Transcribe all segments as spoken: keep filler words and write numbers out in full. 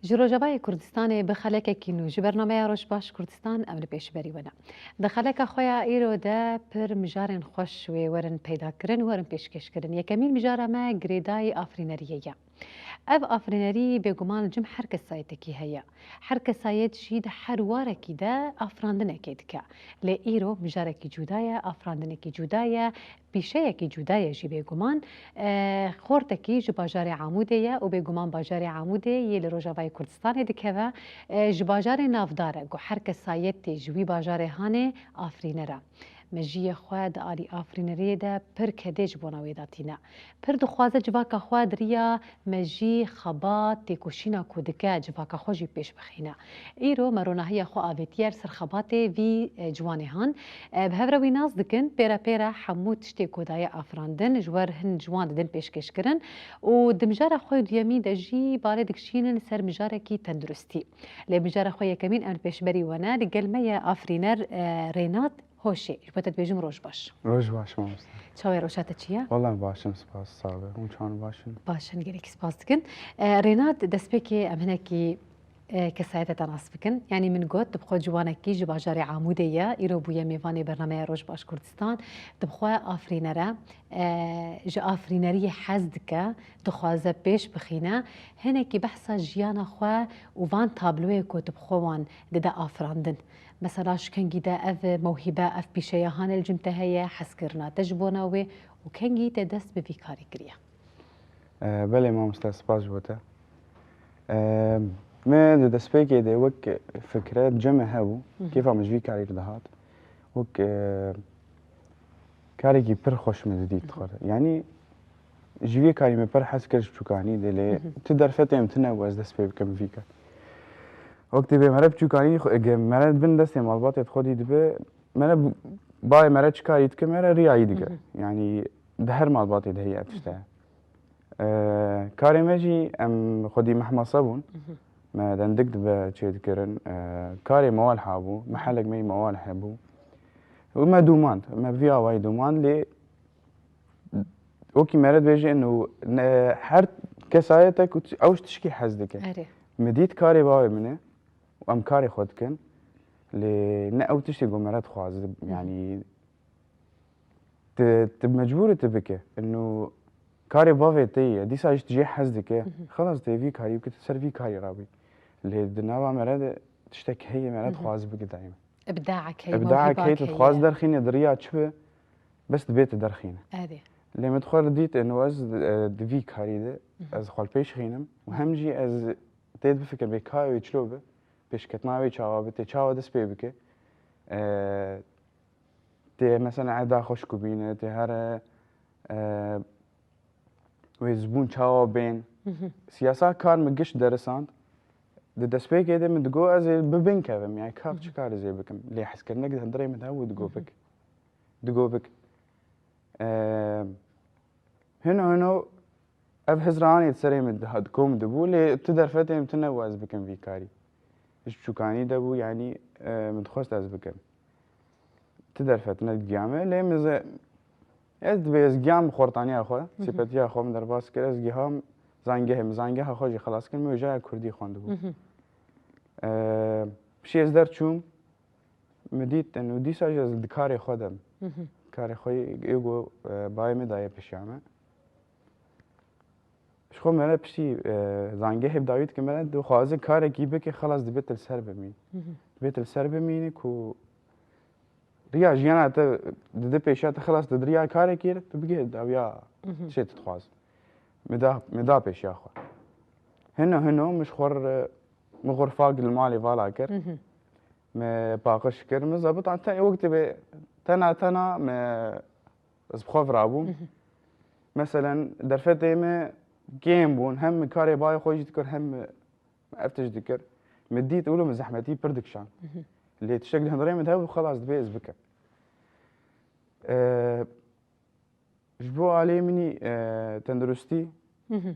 Ji Rojavayê Kurdistanê bi xelekekî nû ji bernameya Roj Baş Kurdistan em li pêşberî we ne. Di xeleka xwe ya îro de pir mijarên xweş wê werin peyda kirin û werin pêşkêş kirin. Yekemîn mijara me girêdayî afirîneriyê ye. Ev afirînerî bêguman li cem her kesayetîkî heye. Her kesayet jî di her warekî de afirandinekê dike. Lê îro mijarekî cuda ye, afirandinekî cuda ye, pîşeyekî cuda ye jî bêguman. E, xortekî ji bajarê Amûdê ye û bêguman bajarê Amûdê yê li Rojavayê Kurdistanê dikeve. E, ji bajarê navdar e ku her kesayetê ji wî bajarê hanê afirîner e. Mejiyê xwe di alî afirîneriyê de pir kedê ji bona wê de tîne. Pir dixwaze civaka xwe di riya mejî, xebat, têkoşîna ku dike, civaka xwe jî pêş bixîne. Îro me ronahiya xwe avêtiye li ser xebatê vî, e, ciwanê han. E, bi hev re wî nas dikin, pê re pê re hemû tiştê ku daye afirandin, ji wer hin ciwan didin pêşkêşkirin û di mijara xwe duyemî de jî balê dikişînin li ser mijarekî tenduristî. Lê mijara xwe yekemîn em li pêşberî we ne, li gel me ye afirîner, e, Rênat Hoşê. Ji bo te dibêjim roj baş. Roj baş mamoste. Çawa ye, roja te çi ye? Wala baş im, spas, sax be. Hûn çawan, baş in? Baş in, gelekî spas dikin. E, Rênat, destpêkê em hinekî, e, kesayeta te nas bikin. Yanî min got, tu bi xwe ciwanekî ji bajarê Amûdê ye, îro bûye mêvanê bernameya Roj Baş Kurdistan. Tu bi xwe afirîner e, e, ji afirîneriyê hez dike, dixwaze pêş bixîne. Hinekî behsa jiyana xwe û van tabloyê ku tu bi xwe wan dide afirandin. Mesela ji kengî de ev mewhîbe, ev pîşeya hanê li cim te heye, hezkirina te ji bona wê û kengî te dest bi vî karî kiriye? E, belê mamoste, spas ji bo te. E, min di destpêkê de wek fikre cem min hebû, Hı hı. kêfa min ji vî karî re dihat. Wek, e, karekî pir xweş min didît Hı hı. xwe re. Yanî ji vî karî min pir hez kir ji çûkanî de, lê Hı hı. tu derfetê min tune bû ez dest pê bikim vî kar. Wek tê bê mere bi çûkanî xwe, ge-, mere bin destê malbatê xwe dî dibe, mere b-, bayê mere çi karî dike, mere riyayî dike. Hı hı. Yanî di her malbatê de heye ev tişt e. Hı hı. E, karê me jî em xwedî mehmasa bûn. Hı hı. Me dendik dibe çê dikirin. E, karê mewal hebû, Hı hı. mehelek me yî mewal hebû. Û me dûmand, me bi vî awayî dûmand, lê wekî mere dibêje û ne, her kesayetek ew ji tişkî hez dike. Erê. Me dît karê bavê min e û em karê xwe dikin. Lê ne ew tiştê ku mere dixwaze, Hı hı. yanî tu, tu mecbûr î tu bike. Ino karê bavê te ye, dîsa jî tu jê hez dike. Hı hı. Xelas, tu vî karî bike, tu ser vî karî rabî. Lê di nava mere de tiştek heye, mere Hı hı. dixwaze bike daîm. Îbdaek heye, Îbdaek mewhîbak heye, tu dixwaz heye. derxîne di riya çi be, bes dibê tu derxîne. Erê. Lê min xwe re dît, ino ez, e, di vî karî de Hı hı. ez xwe li pêş xînim û hem jî ez tê difikirim, bê kaya wê çilo be, pêşketina wê çawa be, tê çawa dest pê bike. E, tê mesela eda xwe şikubîne, tê here, e, wê zibûn çawa bên. Hı hı. Siyasa kar min giş derisand. Di destpêkê de min digot ez ê bi bin kevim, yani kar Hı hı. çi kar ez ê bikim. Lê hezkirinek di hundirê min de hebû, digot Hı hı. bik. Digot bik. E, hino hino ev hizranê di serê min diha-, dikom dibû, lê tu derfetê min tune bû ez bikim vî karî. Ji çûkanî de bû, yanî, e, min dixwest ez bikim. Tu derfetine giya me, lê min ze-, ez dibê ez giyam xortaniya xwe, Hı hı. sêpetiya xwe min derbas kir, ez giham zangehê min, zangeha xwe jî xelas kir, min wêjaya kurdî xwendibû. Hı hı. E, piştî ez derçûm, min dît, û dîsa jî ez di karê xwe de me. Hı hı. Karê xwe yê ku, e, bayê min daye pêşiya me. Ji xwe mere piştî, e, zangehê bi dawî dike, mere dixwaze karekî bike, xelas dibê tu li ser bimînî. Hı hı. Dibê tu li ser bimînî ku riya jiyana te dide pêşiya te, xelas tu di riya karekî re tu bigihê dawiya Hı hı. tiştê tu dixwazî. Min da, min da pêşiya xwe. Hino hino min ji xwe re, min xurfak li malê vala kir. Hı hı. Me paqij kir, min zebitan te wek tibê tena tena me ez bi xwe virabûm. Hı hı. Meselen derfetê me kêm bûn, hem min karê bayê xwe jî dikir, hem min ev tişt dikir. Min dît wilo min zehmetî pir dikişand. Hı hı. Lê tiştek di hundirê min de hebû, xelas dibê ez bikim. E, Ji bo alê min î, e, tenduristî Hı hı.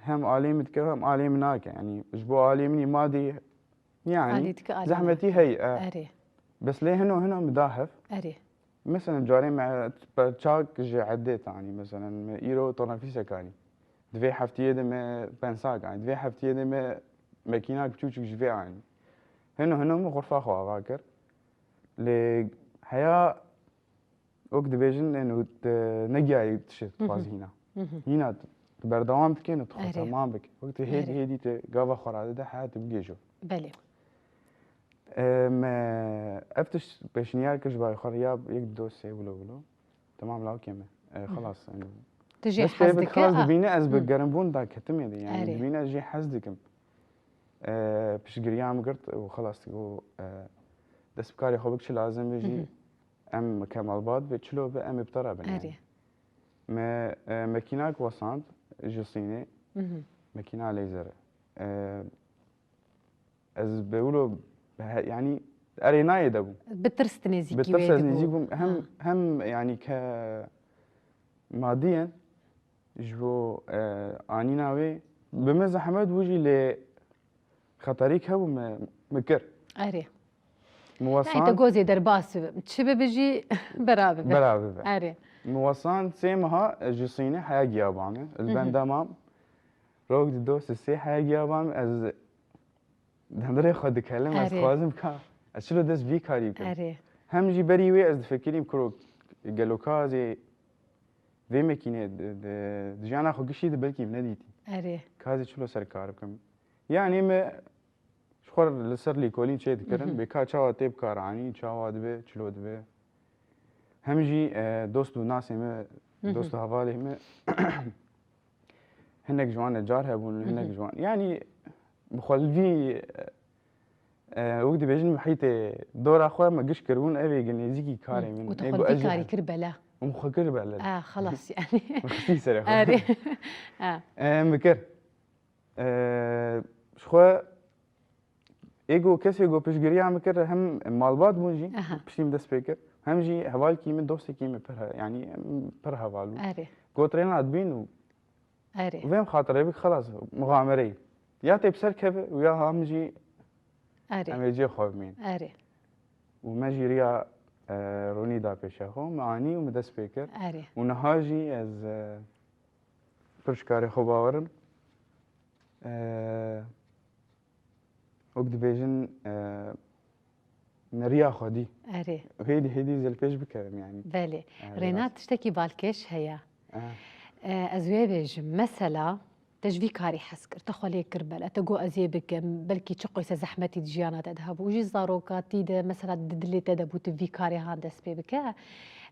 hem alê min dike, hem alê min nake. Yanî ji bo alê min î madî, yanî Alî dike, alî zehmetî nake. heye, e. Erê. Bes lê hino hino min da hev. Erê. Meselen carê me çak ji edê tanî, meselen me îro tonefîsek anî. Di vê heftiyê de me pensak anî. Di vê heftiyê de me mekînak biçûçik ji vê anî. Hino hino min xurfa xwe ava kir. Lê heya wek dibêjin, eno, te negiyayî tişt dixwazî hîna. Hîna tu berdewam dikê, eno tu xwe Erê. Temam bike. Wek tu hêdî Erê. Hêdî tu gava xwe radide, heya tu bigêjo. Belê. E, me ev tişt pêşniyar kir ji ber xwe ya yek, du, sê, wilo wilo. Temam lawkê me. E, xelas, yani. Tu jê Dest pê hez bi dike, xilas a. Dibîne ez bi Hı. gerimbûn da ketimê de, yani. Erê. Dibîne ez jê hez dikim. E, piştgiriya min girt û xelas û, e, dest bi karê xwe bik çi lazim be jî Hı hı. Em ke malbat be, çilo be, em ê bi te re bin, yani. Erê. Me, e, mekînak wesand ji Sînê. Hı hı. Mekîna leyzere. E, Ez bi wilo, he-, yanî erê nayê de bû. Bi tirs tu nêzîkî Bi tirs wê ez dibû. Nêzîk bûm. Hem, Ha. Hem yanî ke madiyen ji bo, e, anîna wê bi min zehmet bû jî lê xeterîk hebû me, me kir. Erê. Min Nayê te wesan gozê derbas bibim. Çi bibi jî bera bibe. Bera bibe. Erê. Min wesan sê meha ji Sînê heya giya ba me. Li Hı hı. Benda mam. Rok di dost sê heya giya ba me. Ez Di hundirê xwe dikelim, ez Erê. Dixwazim ka ez çilo dest vî karî bikim. Erê. Hem jî berî wê ez difikirîm kuro gelo ka ez ê vê mekînê di, di, di jiyana xwe gişî de belkî min nedîtî. Erê. Ka ez ê çilo ser kar bikim. Yanî me ji xwe li ser lîkolîn çê dikirin, Hı hı. Bê ka çawa tê bi kar anî, çawa dibe, çilo dibe. Hem jî, e, dost û nasê me, Hı hı. Dost û hevalê me Hinek ji wan necar hebûn, Hı hı. Hinek ji wan. Yanî bi xwe li vî, e, e, wek dibêjin muhîtê dora xwe me giş kiribûn, ev ê gi nêzîkî karê Hı. Min. Û tu Ê xwe got, li vî ez jî karî he-, kir bela. Û min xwe kir bela. Ah, xelas yani. Min xistî serê xwe. Erê. Ah. E, min kir. E, ji xwe Ê ku kesê ku piştgiriya min kir, hem malbat bûn jî, Aha. Piştî min dest pê kir, hem jî hevalkî min, dostekî min pir he-, yanî em pir heval bûn. Erê. Got rêna dibîn û Erê. Vê em xatirê bik, xelas, muxamereyî. Ya tê bi ser keve û ya ha min jî Erê. Em ê cê xwe bimîn. Erê. Û me jî riya, e, ronî da pêşiya xwe, min anî û min dest pê kir. Erê. Û niha jî ez, e, pir ji karê xwe bawer im. E, Wek dibêjin, e, min riya xwe dî. Erê. Hêdî hêdî ez ê li pêş bikevim, yanî. Belê. Erê, Rêna rast. Tiştekî balkêş heye. Aha. E, ez wê bêjim, mesela, te ji vî karî hez kir, te xwe lê kir bela, te got ez ê bikim, belkî çi qeyse zehmetî di jiyana te de hebû. Û jî zarokatî de, mesela, di dilê te de bû, tu vî karê han dest pê bike.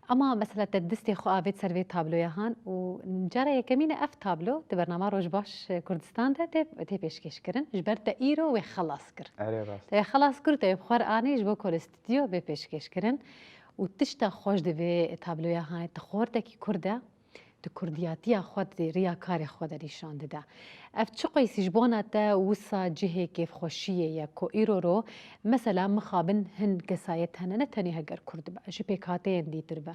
Ama mesela te distê xwe avêt ser vê tabloya han û cara yekemîn e ev tablo di bernama Roj Baş Kurdistan de tê, tê pêşkêş kirin. Ji ber te îro wê xelas kir. Erê rast. Te wê xelas kir, te wê bi xwe re anî ji bo ku li stûdyo bê pêşkêş kirin. Û tişta xweş di vê tabloya han, tu xortekî kurd e, tu kurdiyatiya xwe di riya karê xwe de nîşan dide. Ev çi qeysî ji bona te wisa cihê kêfxweşiyê ye ku îro ro, mesela, mixabin hin kesayet hene, ne tenê heger kurd be, ji pêkhateyên dîtir be.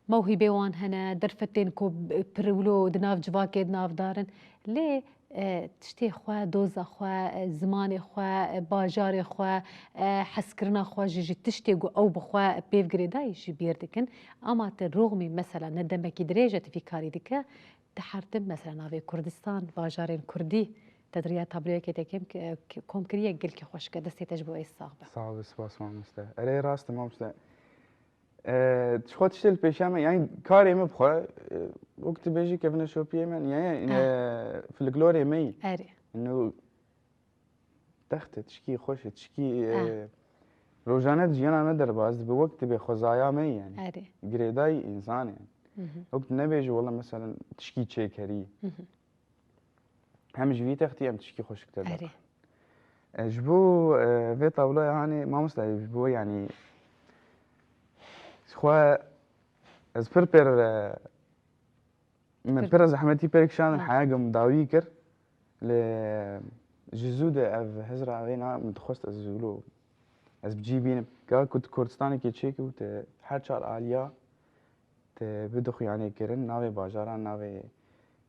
Mewhîbê wan hene, derfetên ku pir wilo di nav civakê de navdar in. Lê, e, tiştê xwe, doza xwe, e, zimanê xwe, e, bajarê xwe, e, hezkirina xwe jî ji tiştê ku ew bi xwe pêv girêdayî jî bîr dikin. Ama te roxmî, mesela, ne demekî dirêj e tu vî karî dike, Te her tim, mesela, navê Kurdistan, bajarên Kurdî, te di riya tabloyekê de kêm ki-, ki-, kom kiriye, gelkî xweşik e, destê te ji bo ê sax be. Sağ ol, spas mamoste. Erê, rast e mamoste. E, ji xwe tiştê li pêşiya me, yani karê me bi xwe, e, wek tu bêjî kevine şopiyê me, yani, Ha. E, folklorê me yî. Erê. Ino Text e, tişkî xweş e, tişkî, Ha. E, rojane di jiyana me derbas dibe, wek dibe xwezaya me yani. Erê. Girêdayî însan e. Hı hı. Wek tu nebêjî, wela, meselen, tişkî çêkerî. Hı hı. Hem ji vî textî em tişkî xweşiktir Erê. Derxin. E, ji bo, e, vê tabloya hanê, mamoste, ji bo, yani, xwe ez pir pêr, e, Min Pir- pir zehmetî pê kişandin, Ha. Heya gim dawî kir. Lê ji zû de ev hizra wê na, min dixwest ez wilo, ez bi cî bînim. Ka ku tu Kurdistanekê çêkî û tu her çar aliya tu bidixuyanê kirin, navê bajaran, navê,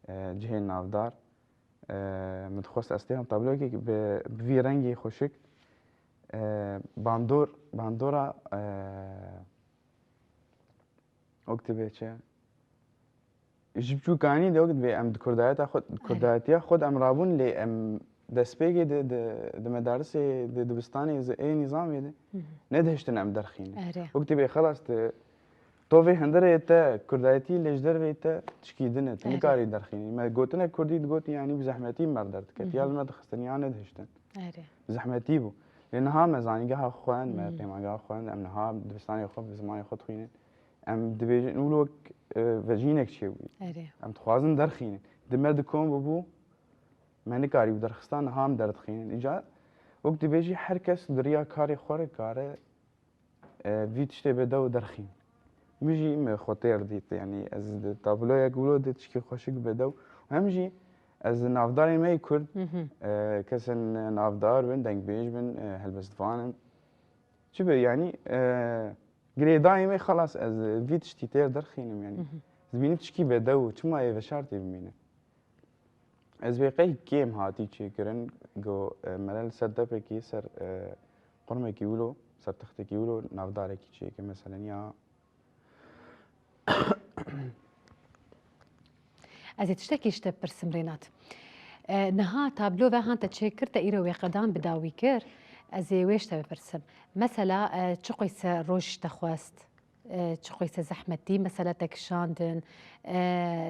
e, cihên navdar. E, min dixwest ez têxim tabloyekê bi, bi vî rengê xweşik, e, bandor, bandora, e, wek tu bê çi? Ji biçûkanî de wek divê em di kurdayeta xwe, Erê. Kurdayetiya xwe de em rabûn, lê em destpêkê di, di, di medarisê, di dibistanê zi-, ê nîzamê de nedihiştin em derxînin. Erê. Wek tê bê xelas te, to vê hundirê te, kurdayetî lê ji dervê te tişkî din e, tu Erê. nikarî derxînî. Me gotinek kurdî digot, yanî bi zehmetî me derdiketî. Ya li me dixistin, ya nedihiştin. Erê. Bi zehmetî bû. Lê niha me zanîngeha xwend, me peymangeha xwend, em niha dibistanê xwe bi zimanê xwe dixwînin. Em dibêjin, wilo wek, e, vejînek çêbû. Erê. Em dixwazin derxînin. Di me di kom bûbû, me nikarîbû derxistan, niha em derdixînin. Îca wek dibêjî her kes di riya karê xwe re kare, e, vî tiştê bêdew derxîn. Min jî me xwe têr dît, yanî ez di tabloyek wilo de tişkî xweşik bêdew. Hem jî ez navdarên me yê Kurd, e, kesên navdar bin, dengbêj bin, e, helbestvan in. Çi be, yanî, e, girêdayî me xelas ez vî tiştî têr derxînim, yanî. Ez dibînim tişkî bêdew, çima yê veşartî bimîne? Ez vê qey kêm hatî çêkirin, go, e, mere li ser depekî, ser, e, qurmekî wilo, ser textekî wilo navdarekî çêke, meselen ya. Ez ê tiştekî ji te bipirsim, Rênat. E, niha tablo ve han te çêkir, te îro wê qedan bi dawî kir. Ez ê wê ji te bipirsim. Mesela, e, çi qîse roj ji te xwest? E, çi qîse zehmetî mesela te kişandin? E,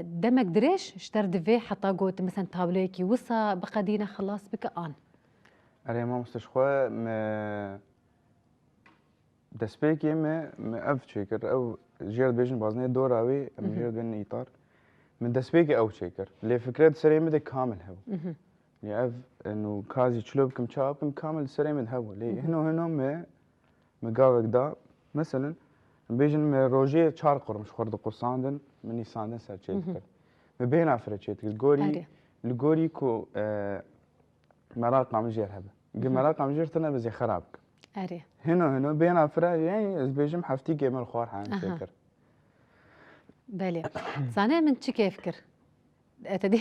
demek dirêj ji te re divê heta ku tu, mesela, tabloyekî wisa biqedîne, xilas bike an? Erê, mamoste, ji xwe me destpêkê me, me ev çêkir, ew jêr dibêjin baznê dora wê, em jêr dibêjin îtar. Me destpêkê ew çêkir. Lê fikret serê min de kamil hebû. Lê ev, e, nû kazî çilo bikim, çawa bikim, kamil serê min de hebû. Lê hino hino me, me gavek da, meselen, bêjin me rojê çar qurm ji xwe re diqusandin, min nîsandin ser çêdikir. Me bêhna fire çêdikir. Gorî, Erê. li gorî ku, e, meraqa min jêr hebe. Gi meraqa min jêr tune be zê xera bikim. Erê. Hino hino bêhna fire, yanî ez bêjim heftîkê me li xwar herin Aha. çêkir. Belê. Zane min çi kêf kir? E, te dî,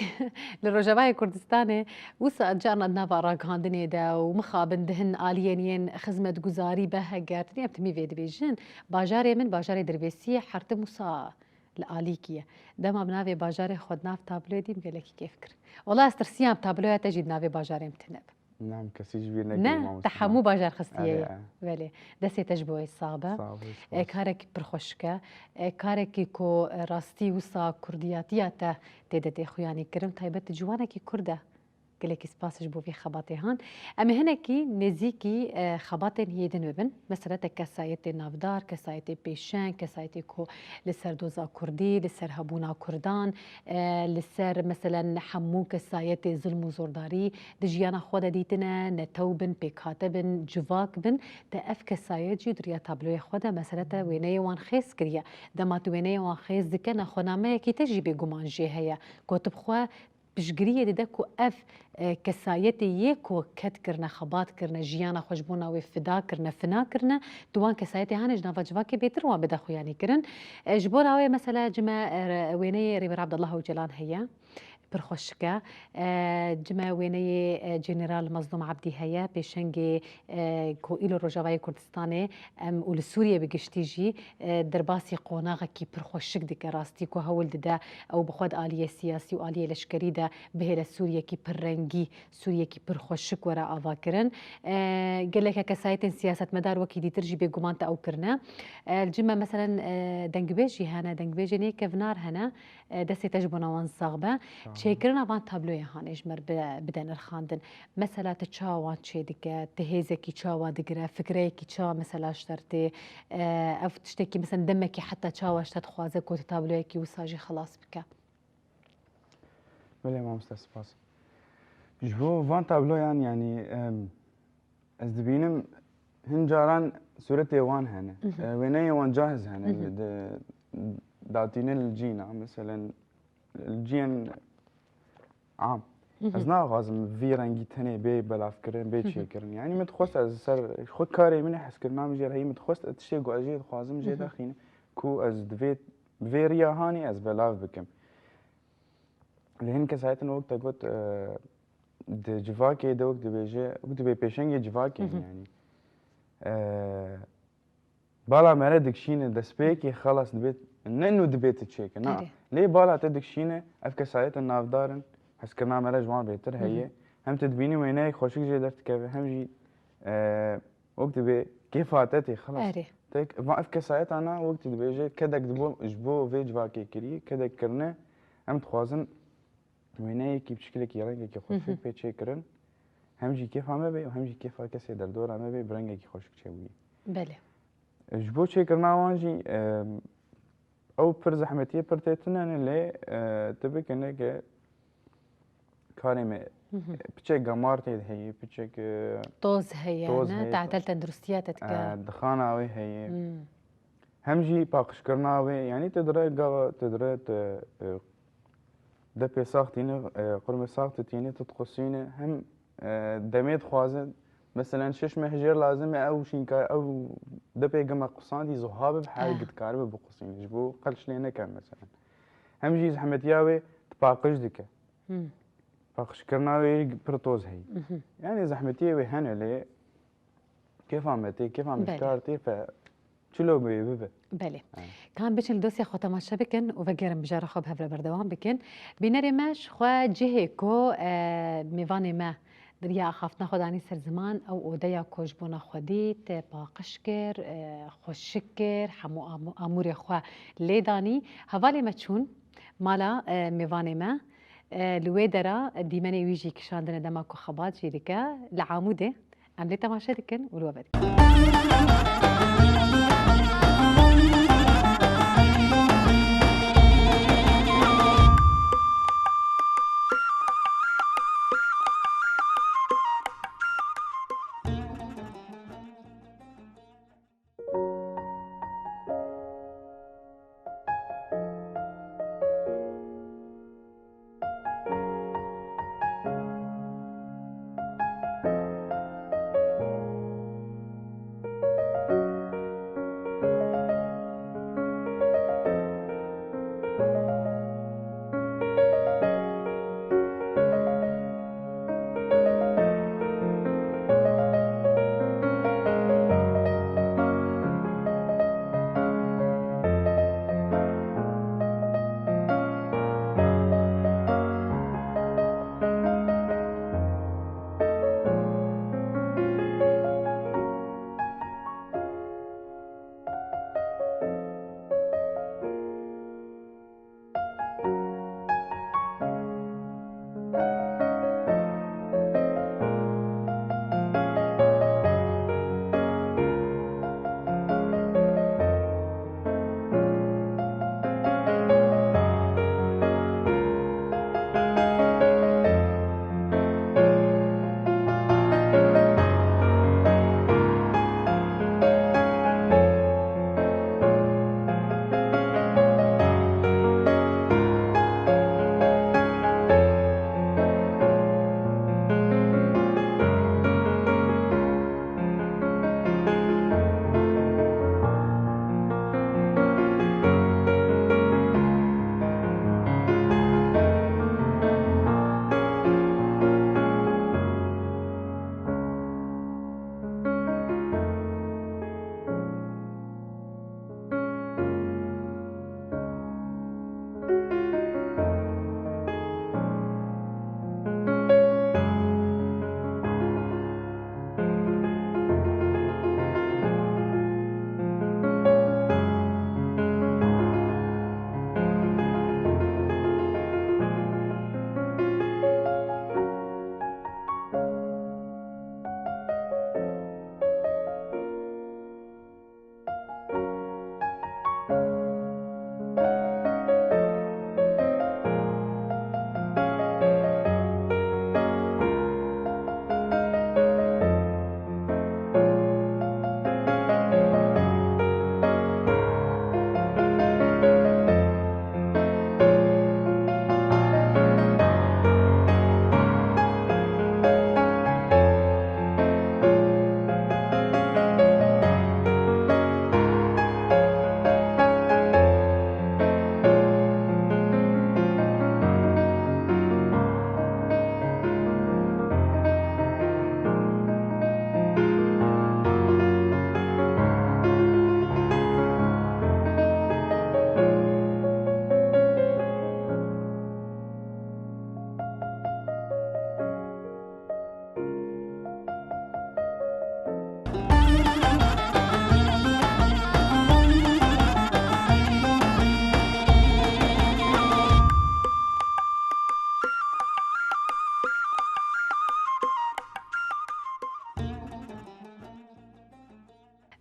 li Rojavayê Kurdistanê wisa carna di nava ragihandinê de û mixabin di hin aliyên yên xizmetguzarî be heger, tu dî em timî vê dibêjin. Bajarê min, bajarê Dirbêsiyê, hertim wisa li alîkî ye. Dema bi navê bajarê xwe di nav tabloyê dîm gelekî kêf kir. Wela ez tirsiyam tabloya te jî di navê bajarê min tune be. Na, min kesî ji bîr nekir, Ne, mamoste, te hemû bajar xistiye Erê, ye. erê. Belê. Destê te ji bo wê sax be. Sağ ol, E, spas. karekî pir xweşik e. E, karekî ku, e, rastî wisa kurdiyatiya te tê de tê xuyanî kirin. Taybet tu ciwanekî kurd e. Gelekî spas ji bo vî xebatê han. Em ê hinekî nêzîkî, e, xebatên hê din bibin. Mesela te kesayetê navdar, kesayetê pêşeng, kesayetê ku li ser doza kurdî, li ser hebûna kurdan, e, li ser, meselen, hemû kesayetê zilm û zordarî di jiyana xwe de dîtine, netew bin, pêkhate bin, civak bin, te ev kesayet jî di riya tabloyê xwe de, mesela, te wêneyê wan xêz kiriye. Dema tu wêneyê wan xêz dike, nexwenameyekî te jî bêguman jê heye. Ku tu bi xwe piştgiriyê dide ku ev, e, kesayetê yê ku ket kirine, xebat kirine, jiyana xwe ji bona wê fida kirine, fina kirine, tu wan kesayetê hane ji nava civakê bêtir wan bide xuyanî kirin. E, ji bona wê mesela cime, e, wêneyê Rêber Abdullah Ocalan heye. Pir xweşik e. E, cime wêneyê, e, General Mazlûm Abdî heye, pêşengê e, ku îlo Rojavayê Kurdistanê, em û li Sûriyê bi giştî jî, e, derbasî qonaxekî pir xweşik dike. Rastî ku hewl dide ew bi xwe di aliyê siyasî û aliyê leşkerî de bihêle Sûriyekî pir rengî, Sûriyekî pir xweşik were avakirin. E, geleke kesayetên siyasetmedar wekî dîtir jî bêguman te ew kirine. E, li cim me meselen, e, dengbêj jî hene, dengbêjên yê kevnar hene. E, destê te ji bona wan sax be. Sağ ol. Çêkirina van tabloyê hanê ji me re bi-, bide nirxandin. Mesela te çawa wan çêdike, te hêzekî çawa digire, fikreyekî çawa mesela ji te re tê, e, ev tiştekî mesela demekî heta çawa ji te dixwaze ku tu tabloyekî wisa jî xilas bike? Belê mamoste, spas. Ji bo van tabloyan, yanî, em, ez dibînim hin caran sûretê wan hene. Mhm. E, wêneyê wan cahiz hene. Mhm. Di, datîne li cîna, meselen, li ciyên am. Mhm. Ez naxwazim vî rengî tenê bê belavkirin, bê Mhm. çêkirin. Yanî min dixwest ez ser xwe karê min ê hezkirina min jê re heyî, min dixwest tiştê ku ez jê dixwazim jê Mhm. derxînim, ku ez divê, bi vê riya hanê ez belav bikim. Lê hin kesayetên wek te got, e, di civakê de wek dibêje, wek dibê pêşengê civakê Hı hı. yanî. E, bala mere dikşîne, destpêkê xelas dibê, ne nû dibê tu çêke, na. Erê. Lê bala te dikşîne, ev kesayetên navdar in, hezkirina mere ji wan bêtir Hı hı. heye. Hem tu dibînî wêneyek xweşik jê derdikeve, hem jî, e, wek dibê kêfa te tê, xilas. Erê. Tek, van ev kesayetana wek tu dibêje, kedek dibo, ji bo vê civakê kirî, kedek kirine, em dixwazin wêneyekî bi şikilekî rengekî xweşik Hı hı. pê çêkirin. Hem jî kêfa me be û hem jî kêfa kesê derdora me be, bi rengekî xweşik çêbûyî. Belê. Ji bo çêkirina wan jî, e, ew pir zehmetiyê pir tê tune ne, lê, e, tu bikinê ke karê me, Hı hı. e, piçek gemar tê de heye, piçek, e, Toz heye, toz ne? heye. Tadel tenduristiya te dike. E, dixana wê heye. Hmm. Hem jî paqijkirina wê, yanî tu dire gava, tu dire tu, e, depê sax tîne, e, qurmê sax tu tîne, tu diqusîne, hem, e, demê dixwaze, meselen şeş meh jêr lazim e, ew şînka, ew depê gima qusandî zuha bibe, her Eh. gid karibe biqusîne, ji bo qelş lê neke, meselen. Hem jî zehmetiya wê tu paqij dike. Hmm. Paqijkirina wê pir toz heye. Mhm. Yanî zehmetiyê wê hene, lê kêfa me tê, kêfa me Belê. ji kar tê, fe çilo bê bibe. Belê. Ha. Kan biçin li dosya xwe temaşe bikin û vegerin mijara xwe bi hev re berdewam bikin. Bînerê me ji xwe cihê ku, e, mêvanê me di riya axaftina xwe danî ser ziman, ew odeya ku ji bona xwe dît, paqij kir, e, xweşik kir, hemû am-, amûrê xwe lê danî. Hevalê me çûn mala, e, mêvanê me. E, li wê dera dîmenê wî jî kişandine dema ku xebat jî dike li Amûdê. Em lê temaşe dikin û li we vedikin.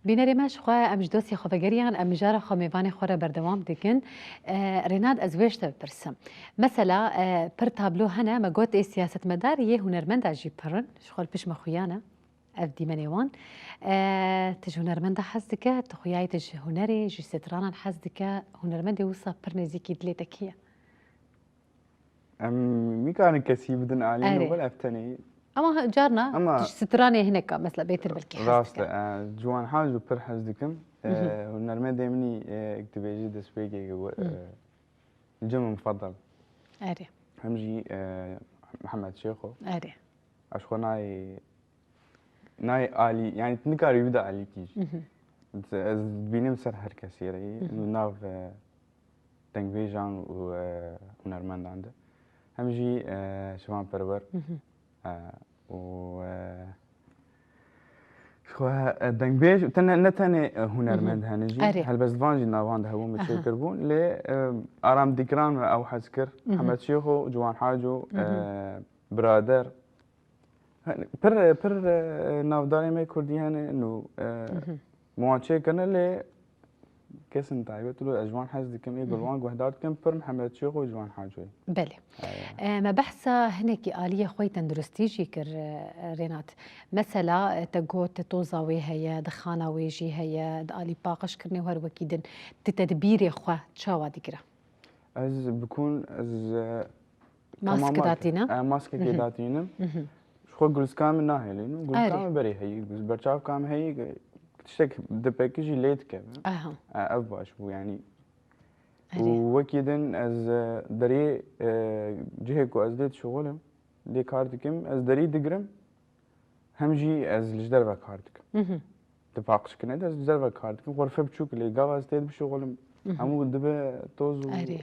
Bînerê me, ji xwe em ji dostê xwe vegeriyan, em mijara xwe mêvanê xwe re berdewam dikin. E, Rênat, ez wê ji te bipirsim. Mesela, e, pir tablo hene, me got ê siyasetmedar yê hunermenda jî pir in. Ji xwe li pişt me xuya ne. Ev dîmenê wan. E, tu ji hunermenda hez dike, tu xuyayê tu ji hunerê, ji stranan hez dike, hunermendê wisa pir nêzîkî dilê te kî ye? Em nikarin kesî bidin alî Erê. Nobel, ev tenê. Ama ha-, carna Ama tu ji stranê hineka, mesela bêtir belkî hez Rast e, dike. E, Ciwan Haco pir hez dikim. E, Mhm. Hunermendê min î, e, ek dibêjî destpêkê, Hı. e, cim mufeddel. Erê. Hem jî, e, Mihemed Şêxo. Erê. Ez xwe nayê, nayê alî, yani tu nikarî bide alîkî jî. Mhm. Ez, ez dibînim ser her kesî re yî. Mhm. Li nav, e, dengbêjan û, e, hunermendan de. Hem jî, e, Şivan Perwer. Mhm. E, û, e, xwe, e, dengbêj, te ne, ne tenê, e, hunermend Mhm. hene jî. Erê. Helbest van jî navan de hebûn, min Aha. çêkir bûn. Lê, e, Aram Dîkran me ew hez kir. Mhm. Hemed Şêxo, Ciwan Haco, Mhm. e, Birader. Hani, pir, pir, e, navdarê me kurdî hene, nû, e, Mhm. min wan çêkirine, lê kesin taybet lo, ez ji wan hez dikim, ê Mhm. gulwan guhdar dikim, pir Mihemed Şêxo û Ciwan Hacoyê. Belê. Eya. E, me behsa hinekî aliyê xwe yê tenduristî jî kir, e, Rênat. Mesela, e, te got toza wê heye, dixana wê jî heye, di alî paqijkirinê û her wekî din. Tu tedbîrê xwe çawa digire? Ez bikûn, ez, e, Mask kema mak-, datîne? e, maskekê Mhm. datînim. Mhm. Ji xwe gulsika min nahêlînim. Gulsika Erê. min berê heyî, gul-, berçavka min heyî, tiştek dipekî jî lê dikeve. Aha. E, ev baş bû, yanî. Erê. Û wekî din ez, e, derê, e, cihê ku ez lê dişixulim, lê kar dikim, ez derî digirim. Hem jî ez li ji derve kar dikim. Mhm. Di paqijkirinê de ez li derve kar dikim. Xurfe biçûk lê gava ez tê dibişixulim. Mhm. Hemû dibe toz û Erê.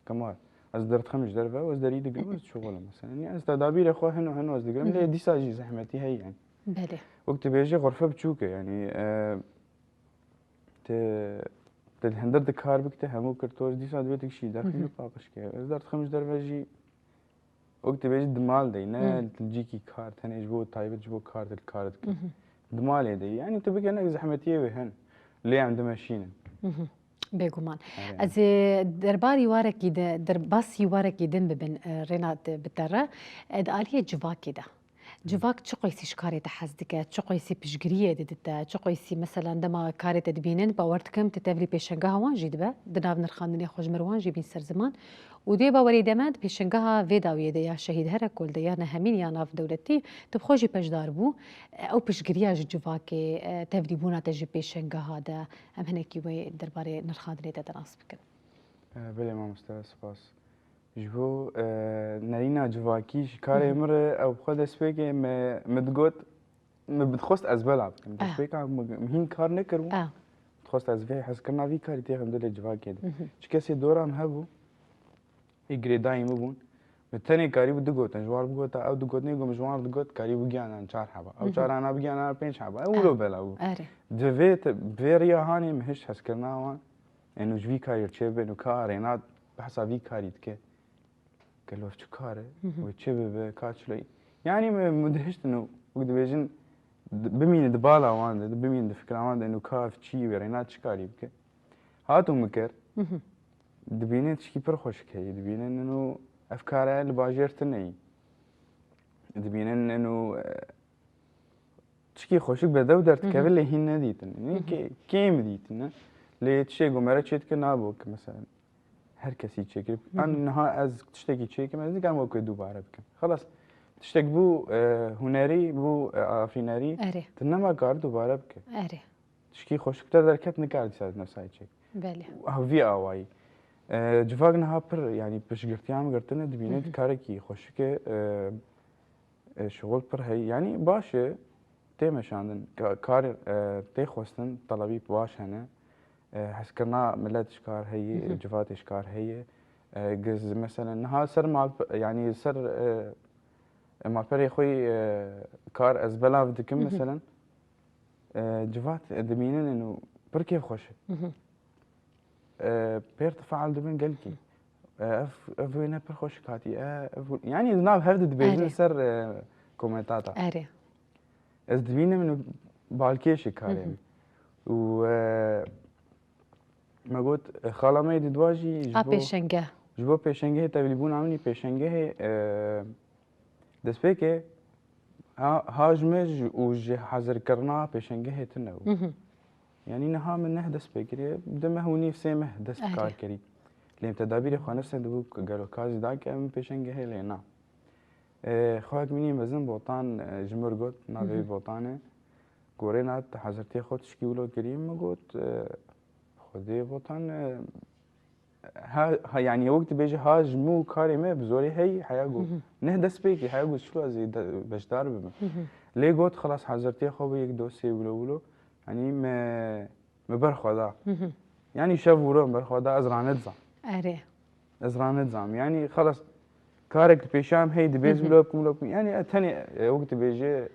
kemar. Ez derdixim ji derve û ez derî digirim, ez dişixulim mesela. Yani ez tedabîrê xwe hino hino ez digirim. Lê Mhm. dîsa jî zehmetî heye yani. Belê. Wek tu bêjî xurfe biçûk e yani, e, te, te li hundir di kar bikite hemû kir toz, dîsa divê tu kişî derxî Mhm. paqij ke. Ez derdixim ji derve jî Wek tu bêjî di mal de yî, ne Hmm. li cîkî kar, tenê ji bo taybet ji bo kar tu li kar dikî. Mhm. Di malê de yî. Yanî tu bike ne zehmetiyê wê hene. Lê em dimeşînin. Mhm. Bêguman. Erê. Ez ê derbarî warekî de, derbasî warekî din bibin, e, Rênat bi te re. E, di aliyê civakê de. Civak çi qeysî ji karê te hez dike, çi qeysî piştgiriyê didite, çi qeysî, meselen, dema karê te dibînin, bawer dikim, tu tevlî pêşengeha wan jî dibe, di nav nirxandinê xwe ji mir wan jî bîn ser ziman. Û dê bawerî de me di pêşengeha vê dawiyê de ya Şehîd Herekol de ya nehemîn ya nav dewletî, tu bi xwe jî beşdar bû. Ew piştgiriya ji civakê, e, tevlîbûna te ji pêşengeha de, em hinekî wê derbarê nirxandinê te de nas bikin. E, belê mamoste, spas. Ji bo, e, nerîna civakî ji karê Mhm. min re ew bi xwe destpêkê me, min digot, min dixwest ez bela bikim. Ah. Destpêka min, min hîn kar nekiribû. Ah. Dixwest ez vê hezkirina vî karî têxim dilê civakê de. Mhm. Çi kesê dora min hebû, ê girêdayî min bûn. Min tenê karîbû du gotin, ji wan bigota, ew du gotinê ku min ji wan digot, karîbû giyanan çar heba. Ew Mhm. çar ana bigiyanan pênc heba. Ew Ah. wilo bela bû. Erê. Di vê te-, vê riya hanê min hişt hezkirina wan. Eno ji vî karî çê bibe, eno ka Rênat behsa vî karî dike. Gelo ev çi kar e? Hı hı. Wê çi bibe, ka çilo? Yanî min, min dihiştin û wek dibêjin, di-, bimîne di bala wan de, bimîne di fikra wan de, eno ka ev çi wê, Rênat çi karî bike? Hato min kir. Hı hı. Dibîne tişkî pir xweşik heye, dibîne eno ev kar e li bajêr tune yî. Dibîne eno, e, Tişkî xweşik bedew derdikeve Hı hı. lê hîn nedîtin. Hı hı. Kê-, kêm dîtin, ne? Lê tiştê ku mere çêdike nabo ki mesela her kesî çêkirib. Hı hı. An niha ez tiştekî çêkim, ez nikarim wek wê dubare bikim. Xelas, tiştek bû, e, hunerî, bû, e, afînerî, Erê. tu nema kar dubare bike. Erê. Tişkî xweşik te derket nikar dîsa nefsayê çêk. Belê. Û vî awayî. E, civak niha pir, yanî piştgirtiya min girtine, dibîne Hı hı. karekî xweşik e, e, E, şixul pir heye. Yanî baş e, tê meşandin. Ka-, kar, e, tê xwestin, telebî baş hene. E, hezkirina milet ji kar heye, Hı hı. civatê ji kar heye. E, giz, meselen, niha ser mal, yanî ser, e, e, malperê xwe, e, kar ez belav dikim, Hı hı. meselen. E, civat, e, dimînin û pir kêfxweş e. Hı hı. E, pêr tefaul dibin gelkî. E, ev, ev wêne pir xweşik hatî. E, ev, yanî di nav hev de dibêjin Erê. ser, e, komentata. Erê. Ez dibînim û balkêşê karê Hı hı. min. Û, e, me got, e, xala me yê didwa jî ji A bo, pêşenge. Ji bo pêşengehê tevlîbûna min î pêşengehê, e, destpêkê ha, ha ji me ji, û ji hazirkirina pêşengehê tune bû. Mhm. Yanî niha min neh dest pê kiriye, du meh û nîv, sê meh dest bi Erê. kar kirî. Lê em tedabîrê xwe nestendibû ku gelo ka zî dake min pêşengehê lê na. E, xwek min î mezin Botan, e, ji mir got, navê Mhm. Botan e. Gorê na te hazirtiyê xwe tişkî wilo kirî, min got, e, Xwedê Botan, e, ha, ha, yanî wek dibêje ha ji min û karê me bi zorê hey, heya got. Mhm. Neh dest pê kî, heya got çilo ez ê de, beşdar bibim. Mhm. Lê got, xelas hazirtiyê xwe bi yek dosyê wilo wilo. Yanî me, me ber xwe da. Mhm. Yanî şev û roj me ber xwe da, ez ranedizam. Erê. Ez ranedizam. Yanî xelas karek di pêşa em hey dibê ez Mhm. wilo bikim, wilo bikim. Yanî e, tenê, e, wek dibêje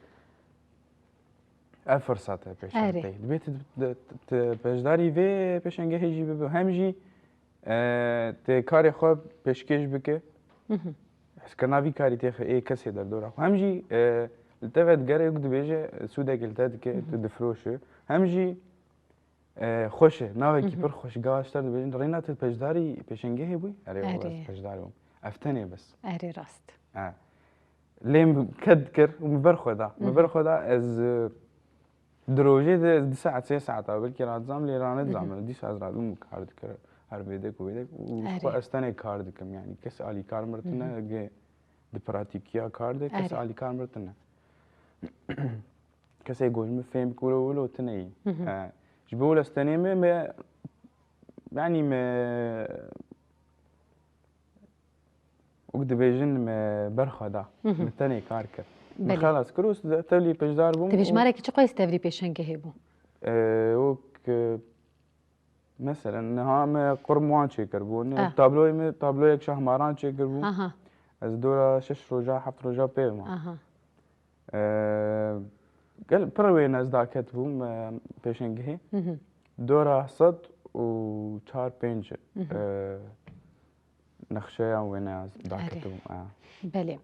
ev firsat e pêşa Erê. te. Dibê tu, tu, tu beşdarî vê pêşengehê jî bibe. Hem jî, e, tê karê xwe pêşkêş bike. Mhm. Hezkirina vî karî tê xi-, ê kesê derdora xwe. Hem jî, e, li te ve digere wek dibêje sûdekê li te dike, Mhm. tu difiroşe. Hem jî, e, xweş e. Navekî Mhm. pir xweş. Gaha ji te dibêjin, rêna tu beşdarî pêşengehê bûyî? Erê, wele ez Erê. beşdar bûm. Ev tenê bes. Erê rast. E. Lê min ked kir û min ber xwe da. Min Mhm. ber xwe da ez, e, di rojê de ez du saet, sê saeta belkî radizam, lê ranedizam. Mhm. Dîsa ez radibûm kar dikir, her vêdek û vêdek û ji Erê. xwe ez tenê kar dikim. Yanî kes alîkar mir tine, Mhm. ge di pratîkiya kar de kes Erê. alîkar mir tine. Kesê ku ji min fêm bike wilo wilo tine yî. Mhm. E, ji bo wilo ez tenê me, me, yanî me Wek dibêjin me ber xwe da. Mhm. Me tenê kar kir. Me Belê. xelas kir û s-, tevlî beşdar bûm Te û bêjmarekî çi qas tevlî pêşengehê bû? E, wek, e, meselen, niha me qurm wan çêkiribû. Ne, Ah. tabloyê me, tabloyek şahmaran çêkiribû. Aha. Ez dora şeş roja, heft roja pê ma. Aha. E, gel pir wêne ez daketibûm, e, pêşengehê. Mhm. Dora sed û çar pênc, Mhm. e, nexşeya wêne ez daketibûm, Erê. e. Belê.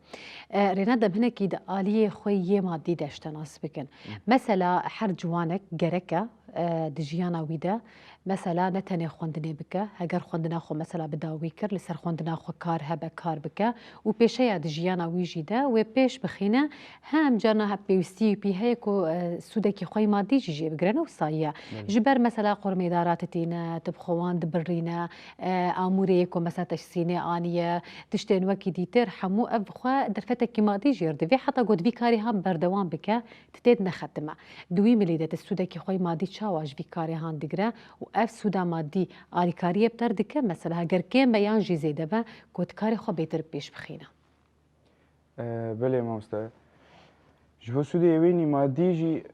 E, Rêna, dem hinekî di aliyê xwe yê madî de ji te nas bikin. Hı. Mesela her ciwanek gerek e, e, di jiyana wî de, mesela ne tenê xwendinê bike, heger xwendina xwe mesela bi dawî kir, li ser xwendina xwe kar hebe, kar bike û pêşeya di jiyana wî jî de wê pêş bixîne, hem carna hep pêwîstî pî heye ku, e, sûdekî xwe yê madî jî jê bigire, ne wisa ye. Belê. Ji ber mesela qurmêdara titîne, tu bi xwe wan dibirîne, e, amûrê yê ku mesela te ji sînê aniye, tiştên wekî dîtir, hemû ev bi xwe derfetekî madî jê re divê, heta ku tu vî karî han berdewam bike, tu tê de nexetime. Di wî milî de tu sûdekî xwe yê madî çawa ji vî karê han digire û ev sûda madî alîkariyê bi te re dike? Mesela heger kêm be yan jî zêde be, ku tu karê xwe bêtir bi pêş bixîne. E, belê mamoste. Ji bo sûdê wê nî madî jî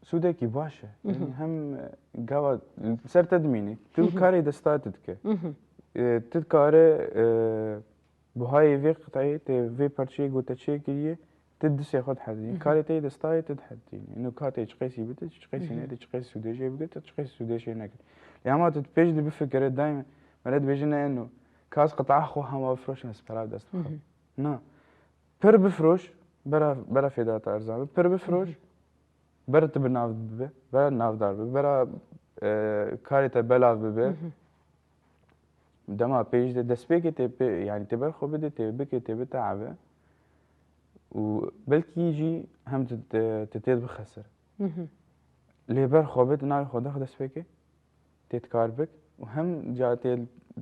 sûdekî baş e. Mhm. Yanî hem, e, gava ser te dimîne. Tu Mhm. karê desta te dike. Mhm. E, tu dikare, e, buhayê vê qitayê, tê vê parçeyê ku te çêkiriye, tu distê xwe dihezînî. Mhm. Karê te yê destayê tu dihezînî. Ino ka tê çi qeysî bide, çi qeyîsî Mhm. nede, çi qeysî sûdê jê bigire, tu çi qeysî sûdê jê nekir. Lê hema tu pêş de bifikire, daîm mele dibêje ne eno, ka ez qita xwe hema bifroşim, ez pera bi dest bixim. Mhm. Na. Pir bifroş, bera, bera fêda te erzan be. Pir bifroş, Mhm. bera tu bi nav bibe, bera navdar bibe, bera, e, karê te belav bibe. Mhm. Dema pêş de destpêkê tê pê, yanî tê ber xwe bide, tê bike, tê biteave. Û belkî jî hem tu, tu, tu tê bixesir. Mhm. Lê ber xwe bide, navê xwe daxe destpêkê. Tê dikar bik û hem ca tê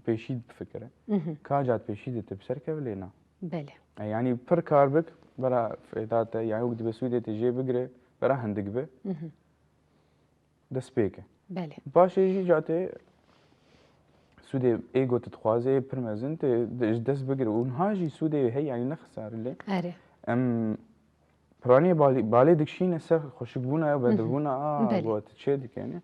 pêşî bifikire. Mhm. Ka ca pêşî de tu bi ser keve lê na. Belê. E, yanî pir kar bik, bera fêda te, yanî wek dibe sûdê te jê bigire, bera hindik be. Mhm. Dest pê ke. Belê. Paşê jî ca tê sûdê ê ku tu dixwazê, ê pir mezin, tê de-, ji dest bigire. Û niha jî sûdê heye, yanî ne xisar lê. Erê. Em Piranî balê, balê dikişîne ser xweşikbûna ya, Hı hı. bedibûna a, Belê. Got çê dikene.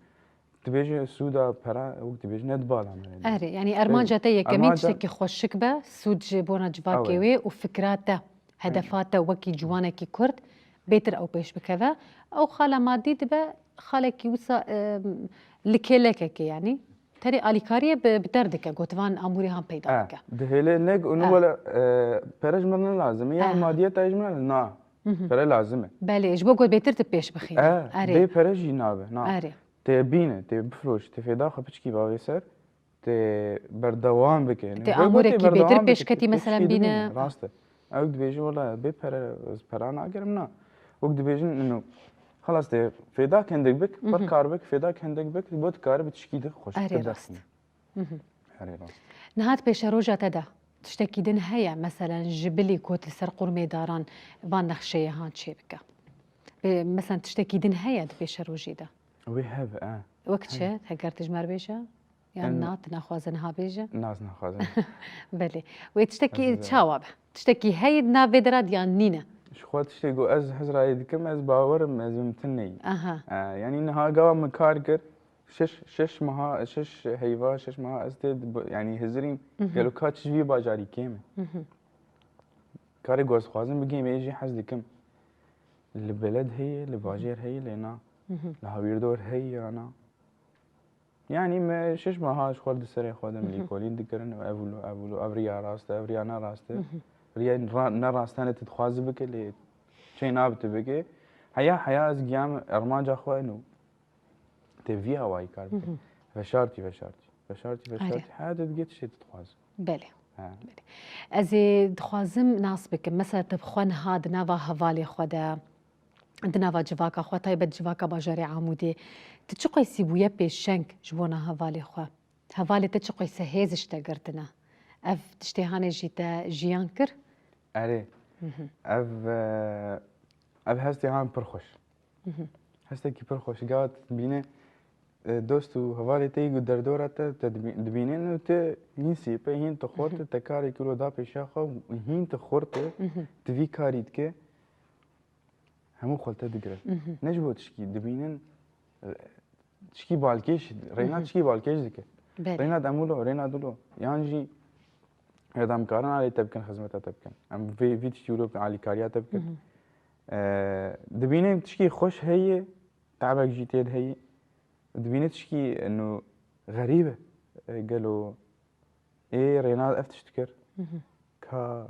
Dibêje sûda pera, wek dibêje ne di bala me de. Erê, yanî armanca te yekemîn Armanca tiştekî xweşik be, sûd ji bona civakê Ew e. Wê û fikra te, hedefa te wekî ciwanekî Kurd bêtir ew pêş bikeve. Ew xala madî dibe xalekî wisa, e, li kêlekekê yanî. Tenê alîkariyê bi, bi derdike, gotivan amûrê han peyda E, bike. Dihêle nek û E. Wele, e, pere ji min ne lazim e, ya E. Madiyeta ji min ne, na. Mhm. Pere lazim e. Belê, ji bo ku bêtir tu pêş bixînî. E, Erê. Bê pere jî nabe, na. Erê. Tê bîne, tê bifroş, tê fêda xwe piçkî bavê ser, tê berdewam bike. Yanî Tê wek amûrekî tê bêtir berdewam pêş bike, ketî, tê mesela tiştî bîne. Dibîne, rast e. Ew dibêje, wela bê pere, ez pera nagerim, na. Wek dibêjin, ino, xelas tê fêda kendik bik, Mhm. pir kar bik, fêda kendik bik, bo dikare bi tişkî di xweşik Erê, di rast. dest. Mhm. Erê, rast. Niha di pêşeroja te de tiştekî din heye, meselen ji bilî ku li ser qurmê daran van nexşeyê han çê bike? Bê, meselen tiştekî din heye di pêşerojê de? Wê hebe, e. Wek çi? Hebe. Heger tu ji me re bêje? Yan En- na, tu naxwaze niha bêje? Na, ez naxwazim. Belê. Wê tiştekî Ez, e, çawa be? Tiştekî heye di nav vê de re yan nîne? Ji xwe tiştê ku ez hizrayê dikim, ez bawerim, ez mimtin neyî. Aha. E, yanî niha gava min kar kir, şeş, şeş meha, şeş heyva, şeş meha ez tê di-, yanî hizirîm, Mhm. gelo ka çi ji vî bajarî kêm e. Mhm. Karê ku ez dixwazim bigêm, ê jî hez dikim. Li beled heye, li bajêr heye, lê na. Mhm. Li hawirdor heye ya na. Yanî me şeş meha ji xwe di serê xwe de Mhm. lêkolîn dikirin û ev wilo, ev wilo, ev riya rast e, ev riya ne rast e. Mhm. Riya ra-, ne rast hene tu dixwazî bike, lê çê nabe tu bike. Heya, heya ez giyam armanca xwe eno. Tê vî awayî kar bike. Mhm. Veşartî, veşartî. Veşartî, Erê. veşartî. Heya tu digê tiştê tu dixwazî. Belê. He. Belê. Ez ê dixwazim nas bikim. Mesela tu bi xwe niha di nava hevalê xwe de, di nava civaka xwe, taybet civaka bajarê Amûdê, tu çi qeysî bûye pêşeng ji bona hevalê xwe? Hevalê te çi qeyse hêz ji te girtine? Ev tiştê hanê jî te jiyan kir? Erê. Mhm. Ev, e, ev hestê han pir xweş. Mhm. Hestekî pir xweş. Gava tu dibîne, e, dost û hevalê te yî ku derdora te, te dibî-, dibînin û tu hîn sîpe, hîn tu xort, Mhm. te karekî wilo da pêşiya xwe, hîn tu xort, Mhm. tu vî karî dike. Hemû xwe li te digirin. Mhm. Ne ji bo tişkî dibînin, e, tişkî balkêş, rêna Mhm. tişkî balkêş dike. Belê. Rêna em wilo, rêna dilo. Yan jî ya da em karin alî te bikin, xizmeta te bikin. Em vê, vî tiştî wilo alîkariya te bikin. Mhm. E, dibînin tişkî xweş heye, tabek jî tê de heye. Dibînin tişkî, eno, xerîb e. E, gelo Ê, Rêna ev tişt dikir. Mhm. Ka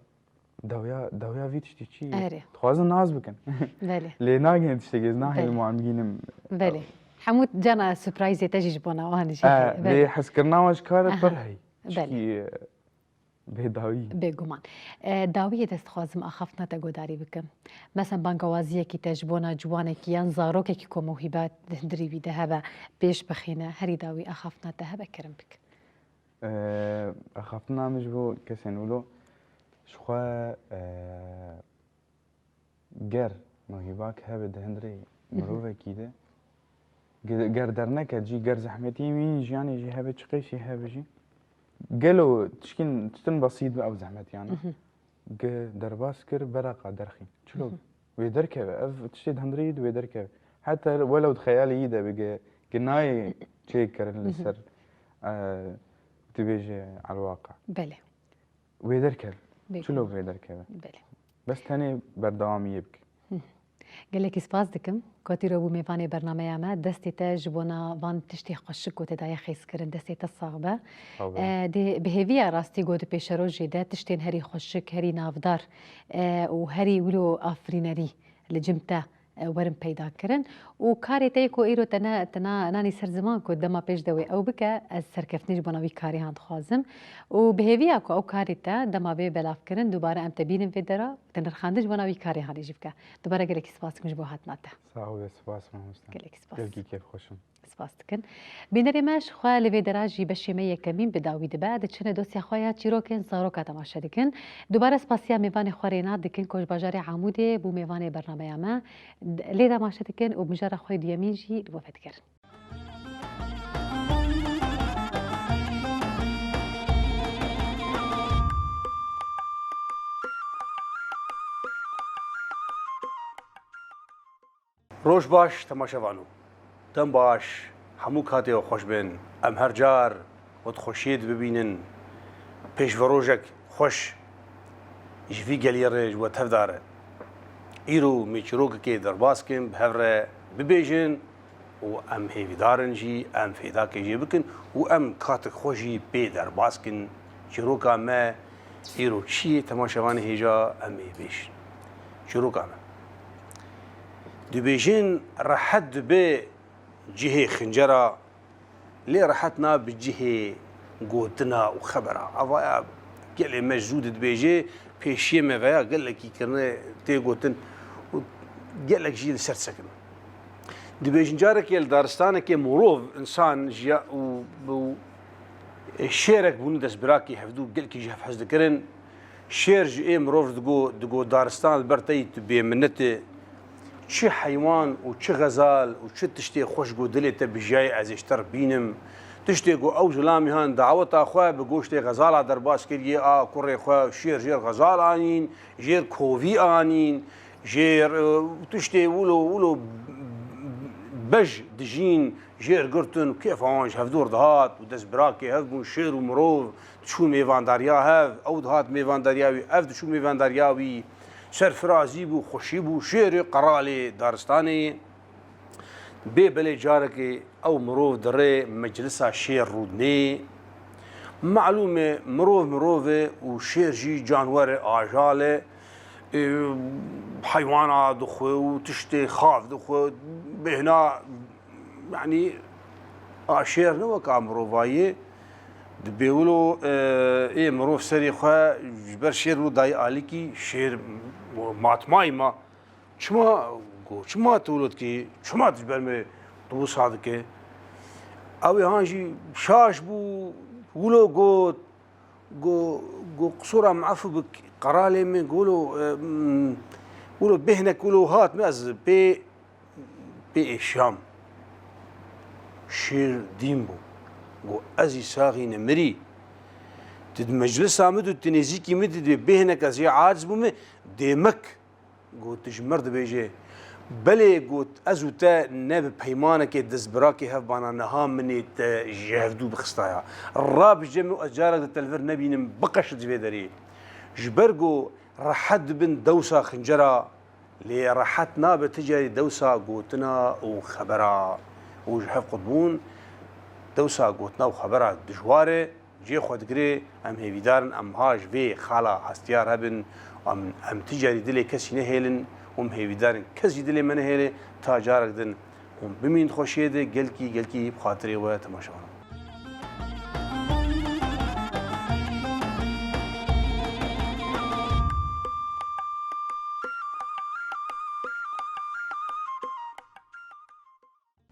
dawiya, dawiya vî tiştî çi ye? Erê. Dixwazin nas bikin. Belê. Lê nagihên tiştekê, ez nahêlim Belê. wan bigînim. Belê. Hemû cana surprizê te jî ji bona wan jî E, heye. lê Belê. hezkirina wan ji kar re Aha. pir heye. Belê. Çikî, e, bê dawî. Bêguman. E, dawiyê de ez dixwazim axaftina te guhdarî bikim. Mesela bangawaziyekî te ji bona ciwanekî yan zarokekî ku mewhîba di hundirî wî de hebe pêş bixîne, herî dawî axaftina te hebe kerem bik. Eee, axaftina min ji bo kesên wilo, ji xwe, eee, ger mewhîbak hebe di hundirê Mhm. mirovekî de, ge-, ger derneket jî, ger zehmetiyên wî yîn jiyanê jî hebe, çi qeysî hebe jî, gelo tişkîn, tiştin besît bi ew zehmetiyana. Mhm. Gi derbas kir, beraqa derxîn. Çilo Mhm. wê derkeve. Ev tiştê di hundirê yî de wê derkeve. Heta welew di xeyalê yî de bige, gi nayê çêkirin li Mhm. ser, e, dibêje elwaqa. Belê. Wê derkeve. Bêguman. Çilo wê derkeve. Belê. Bes tenê berdewamiyê bike. Gelekî spas dikim ku tu îro bû mêvanê bernameya me. Destê te ji bona van tiştê xweşik ku te daye xêzkirin, destê te sax be. Sağ ol. E, dê bi hêviya rastî ku di pêşerojê de tiştên herî xweşik, herî navdar, e, û herî wilo afirînerî li cem te, e, werin peyda kirin. Û karê te yê ku îro te ne, te na-, nanî ser ziman ku dema pêş de wê ew bike, ez serkeftinî ji bona wî karê han dixwazim. Û bi hêviya ku ew karê te dema bê belavkirin, dubare em te bînin vê dera, te nirxandin ji bona wî karê hanê jî bike. Dubare gelekî spas dikim ji bo hatina te. Sağ ol, spas mamoste. Gelekî spas. Gelkî kêfxweş im. Spas dikin. Bînerê me ji xwe li vê dera jî beşê me yekemîn bi dawî dibe. Diçine dosya xwe ya çîrokên zaroka temaşe dikin. Dubare spasiya mêvanê xwe Rêna dikin ku ji bajarê Amûdê bû mêvanê bernameya me. Lê temaşe dikin û mijara xwe duyemîn jî li we vedigerin. Roj baş temaşevano. Dem baş, hemû katê we xweş bin. Em her car we di xweşiyê de bibînin. Pêşverojek xweş ji vî geliyê re ji we tev de re. Îro me çîrokekê derbas kin, bi hev re bibêjin û em hêvîdar in jî em fêdakê jê bikin û em katek xwe jî pê derbas kin. Çîroka me îro çi ye, temaşevanê hêja em ê bêjin. Çîroka me. Dibêjin rehet dibe Cihê xincera lê rehet nabe cihê gotina û xebera. Avaya gelê me ji zû didibêje, pêşiyê me veya gelekî kirine tê gotin û gelek jî li ser disekinin. Dibêjin carekê li daristanekê mirov, însan jiya û, û şêrek bûne destbirakî hevdû gelkî ji hev hez dikirin. Şêr ji ê mirov digo, digo daristan li ber te yî tu bêminnet î. Çi heywan û çi xezal û çi tiştê xweş ku dilê te bijiyayê ez ê ji te re bînim. Tiştê ku ew zilamî han daweta xwe bi goştê xezala derbas kiriye, a kurê xwe şêr jêr xezal anîn, jêr kovî anîn, jêr, e, tiştê wilo, wilo bej dijîn, jêr girtin, kêfa wan ji hevdû re dihat û destbirakê hev bûn, şêr û mirov diçû mêvandariya hev, ew dihat mêvandariya wî, ev diçû mêvandariya wî, serfirazî bû, xweşî bû, şêrê qeralê daristanê. Bê belê carekê ew mirov dirê meclisa şêr rûdinê. Malûm e, mirov mirov e û şêr jî canwer e, ajal e. E, heywana dixwe û tiştê xav dixwe. Bêhna, yanî, a şêr ne wek a mirovayê. Dibê wilo, e, ê mirov serê xwe ji ber şêr wilo dayî alîkî, şêr matmayî ma. Çima, got, çima tu wilo dikî? Çima tu ji ber me tu wisa dike? Ew ê han jî şaş bû, wilo got, got, got, qisûra min efû bik, qeralê min, got, wilo, e, mm, wilo bêhnek wilo hat min, ez pê, pê êşiyam. Şêr dîn bû. Got, ez î saxî nemirî. Tu di meclisa min de, tu nêzîkî min de, dibê bêhnek ez ê aciz bûme, dê mek. Got, tu ji mir dibêje. Belê, got, ez û te ne bi peymanekê destbirakê hevbana niha min ê te ji hevdû bixistaya. Rabije min û ez carek di te li vir nebînim, biqeşit ji vê derê. Ji ber ku rehet dibin dewsa xincera, lê rehet nabe ti carî dewsa gotina û xebera. Û ji hev qutbûn dewsa gotina û xebera dijwar e. Cihê xwe digire, em hêvîdar in em ha ji vê xala hestiyar hebin, em, em ti carî dilê kesî nehêlin û em hêvîdar in kes jî dilê me nehêle, ta carek din hûn bimînin di xweşiyê de, gelkî, gelkî bi xatirê we temaşevan.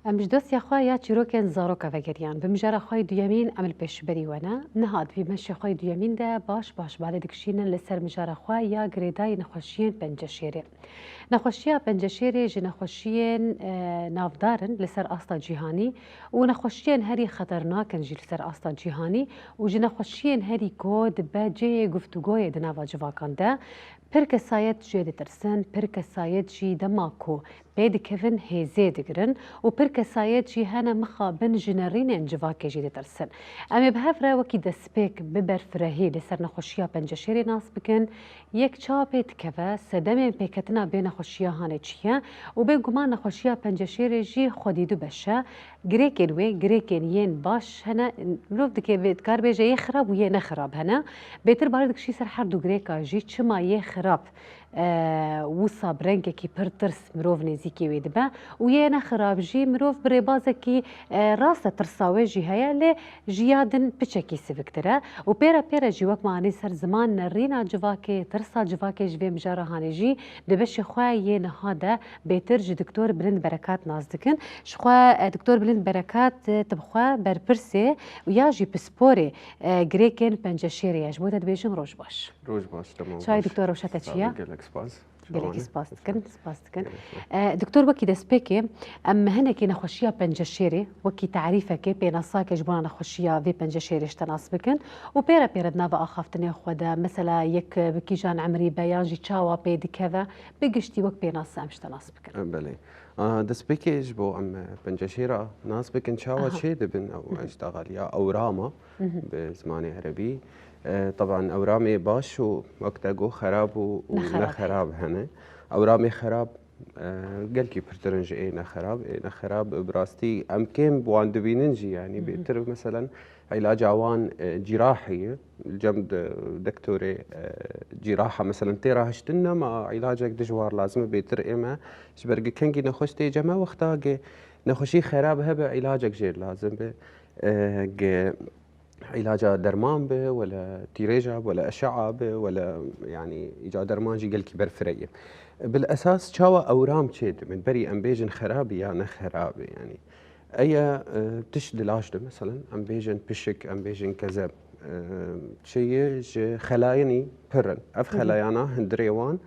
Em ji dosya xwe ya çîrokên zaroka vegeriyan. Bi mijara xwe yê duyemîn em li pêşberî we ne. Niha di vî meşê xwe yê duyemîn de baş baş balê dikişînin li ser mijara xwe ya girêdayî nexweşiyên penceşêrê. Nexweşiya penceşêrê ji nexweşiyên, e, navdar in li ser asta cîhanî û nexweşiyên herî xeternak in jî li ser asta cîhanî û ji nexweşiyên herî ku dibe cihê guftûgoyê di nava civakan de. Pir kesayet jê ditirsin, pir kesayet jî dema ku pê dikevin hêzê digirin û pir kesayet jî hene mixabin ji nerînên civakê jî ditirsin. Em ê bi hev re wekî destpêk bi berfirehî li ser nexweşiya penceşêrê nas bikin. Yek çawa pê dikeve, sedemên pêketina bê nexweşiya hanê çi ye û bêguman nexweşiya penceşêrê jî xwedî du beş e. Girêkên wê, girêkên yên baş hene, mirov dike vê, dikar bêje yê xirab û yê nexirab hene. Bêtir balê dikişî ser her du girêka jî, çima yê xirab, e, wisa bi rengekî pir tirs mirov nêzîkî wê dibe û yê nexirab jî mirov bi rêbazekî, e, rast e, tirsa wê jî heye, lê ji ya din piçekî siviktir e. Û pê re pê re jî wek me anî ser ziman, nerîna civakê, tirsa civakê ji vê mijara hanê jî di beşê xwe yê niha de bêtir ji Doktor Bilind Berekat nas dikin. Ji xwe, e, Doktor Bilind Berekat, e, tu bi xwe berpirsê û ya jî pisporê, e, girêkên penceşêrê ye. Ji bo te dibêjim roj baş. Roj baş, dema baş. Çayê doktor, rewşa te çi ye? Sağ ol, gelek spas. Gelekî spas dikin, spas dikin. Gelek spas. E, doktor, wekî destpêkê, em hinekî nexweşiya penceşêrê, wekî tarîfekê, pênasakê ji bona nexweşiya vê penceşêrê ji te nas bikin û pê re pê re di nava axaftinê xwe de, mesela yek bi kîjan emrî be yan jî çawa pê dikeve, bi giştî wek pênase em ji te nas bikin. E, belê. A, destpêkê ji bo em, e, penceşêra nas bikin, çawa çê dibin ew, e, ji daxaliya ewrama bi zimanê erebî. E, teban ewramê baş û wek te got xerab û, û nexerab hene. Ewramê xerab, e, gelkî pirtir in ji ê nexerab. Ê nexerab bi rastî em kêm wan dibînin jî, yanî bêtir meselen îlaca wan, e, cîrahî ye. Li cem de, dektorê, e, cîraha, meselen, tê rahiştin, nema îlacek dijwar lazim e, bêtir ê me ji ber gi kengî nexweş tê cem e, wexta gi Nexweşî xerab hebe, îlacek jêr lazim be. E, ge îlaca derman be, wele tîrêja, wele eşe'a be, wele, yanî, îca derman jî gelkî berfireh ye. Bil esas çawa ewram çêdibin? Berî em bêjin xerab e ya ne xerab e, yanî. Eye, e, tişt di laş de, meselen, em bêjin pişik, em bêjin kezeb. E, çi ye ji xelayanî pir in. Ev Hı hı. xelayana hundirê wan,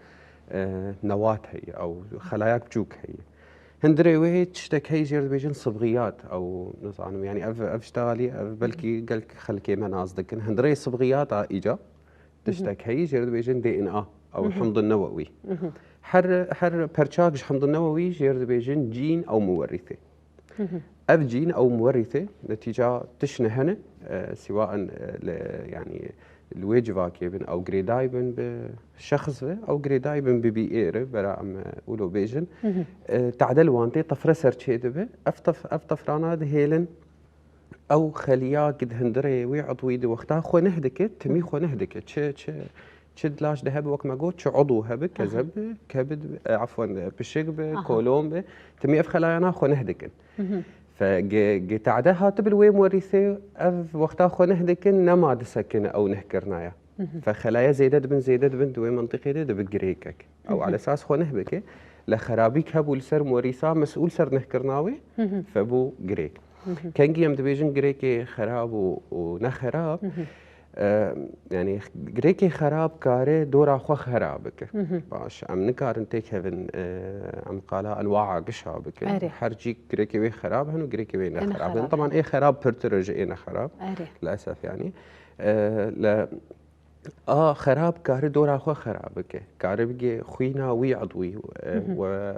e, newat heye, ew xelayak biçûk heye. Hundirê wê tiştek heye jêr dibêjin sibxiyat, ew nizanim, yanî ev, ev ji te alî, ev belkî gelek xelkê me nas dikin. Hundirê sibxiyata îca Hı hı. tiştek heye jêr dibêjin D N A, ew Hı hı. himdin newewî. Hı hı. Her, her perçak ji himdin newewî jêr dibêjin cîn ew muwerrîsê. Hı hı. Ev cîn ew muwerrîsê, netîca tişt ne hene, e, sîwaen, e, li, yanî li wê civakê bin, ew girêdayî bin bi şexs ve, ew girêdayî bin bi bîêr, bera em, e, wilo bêjin. Hı hı. E, tade li wan tê, tefre ser çê dibe. Ev tef-, ev tefrana dihêlin, ew xeliya ki di hundirê wî udwî di wexta xwe neh dike, timî xwe neh dike. Çi, çi, çi di laş de hebe, wek me got, çi udw hebe, Aha. kezeb be, kebid be, e, efwen, e, pişik be, Aha. kolon be, timî ev xelayana xwe neh dikin. Hı hı. Fe ge, ge tade hatibil wê muwerrîsê, ev wexta xwe neh dikin, nema disekine ew nehkirina ya. Hı hı. Fe xelaya zêde dibin, zêde dibin, di wê mentiqê de dibe girêkek. Ew Hı hı. alesas xwe neh bike, le xerabîk hebû li ser muwerrîsa, mesûl ser nehkirina wê, Hı hı. fe bû girêk. Hı hı. Kengî em dibêjin girêkê xerab û, û ne xerab, Hı hı. e, yanî girêkê xerab kare dora xwe xerab bike. Hı hı. Baş, em nikarin têkevin, e, em qala enwaa gişa bikin. Erê. Her cîk girêkê wê xerab hene û girêkê wê ne Ê ne xerab hene. xerab. Teban ê xerab pirtir e ji ê ne xerab. Erê. Liesef yanî. E, le A xerab kare dora xwe xerab bike. Kare bige xwîna wî udwî, e, Hı hı. we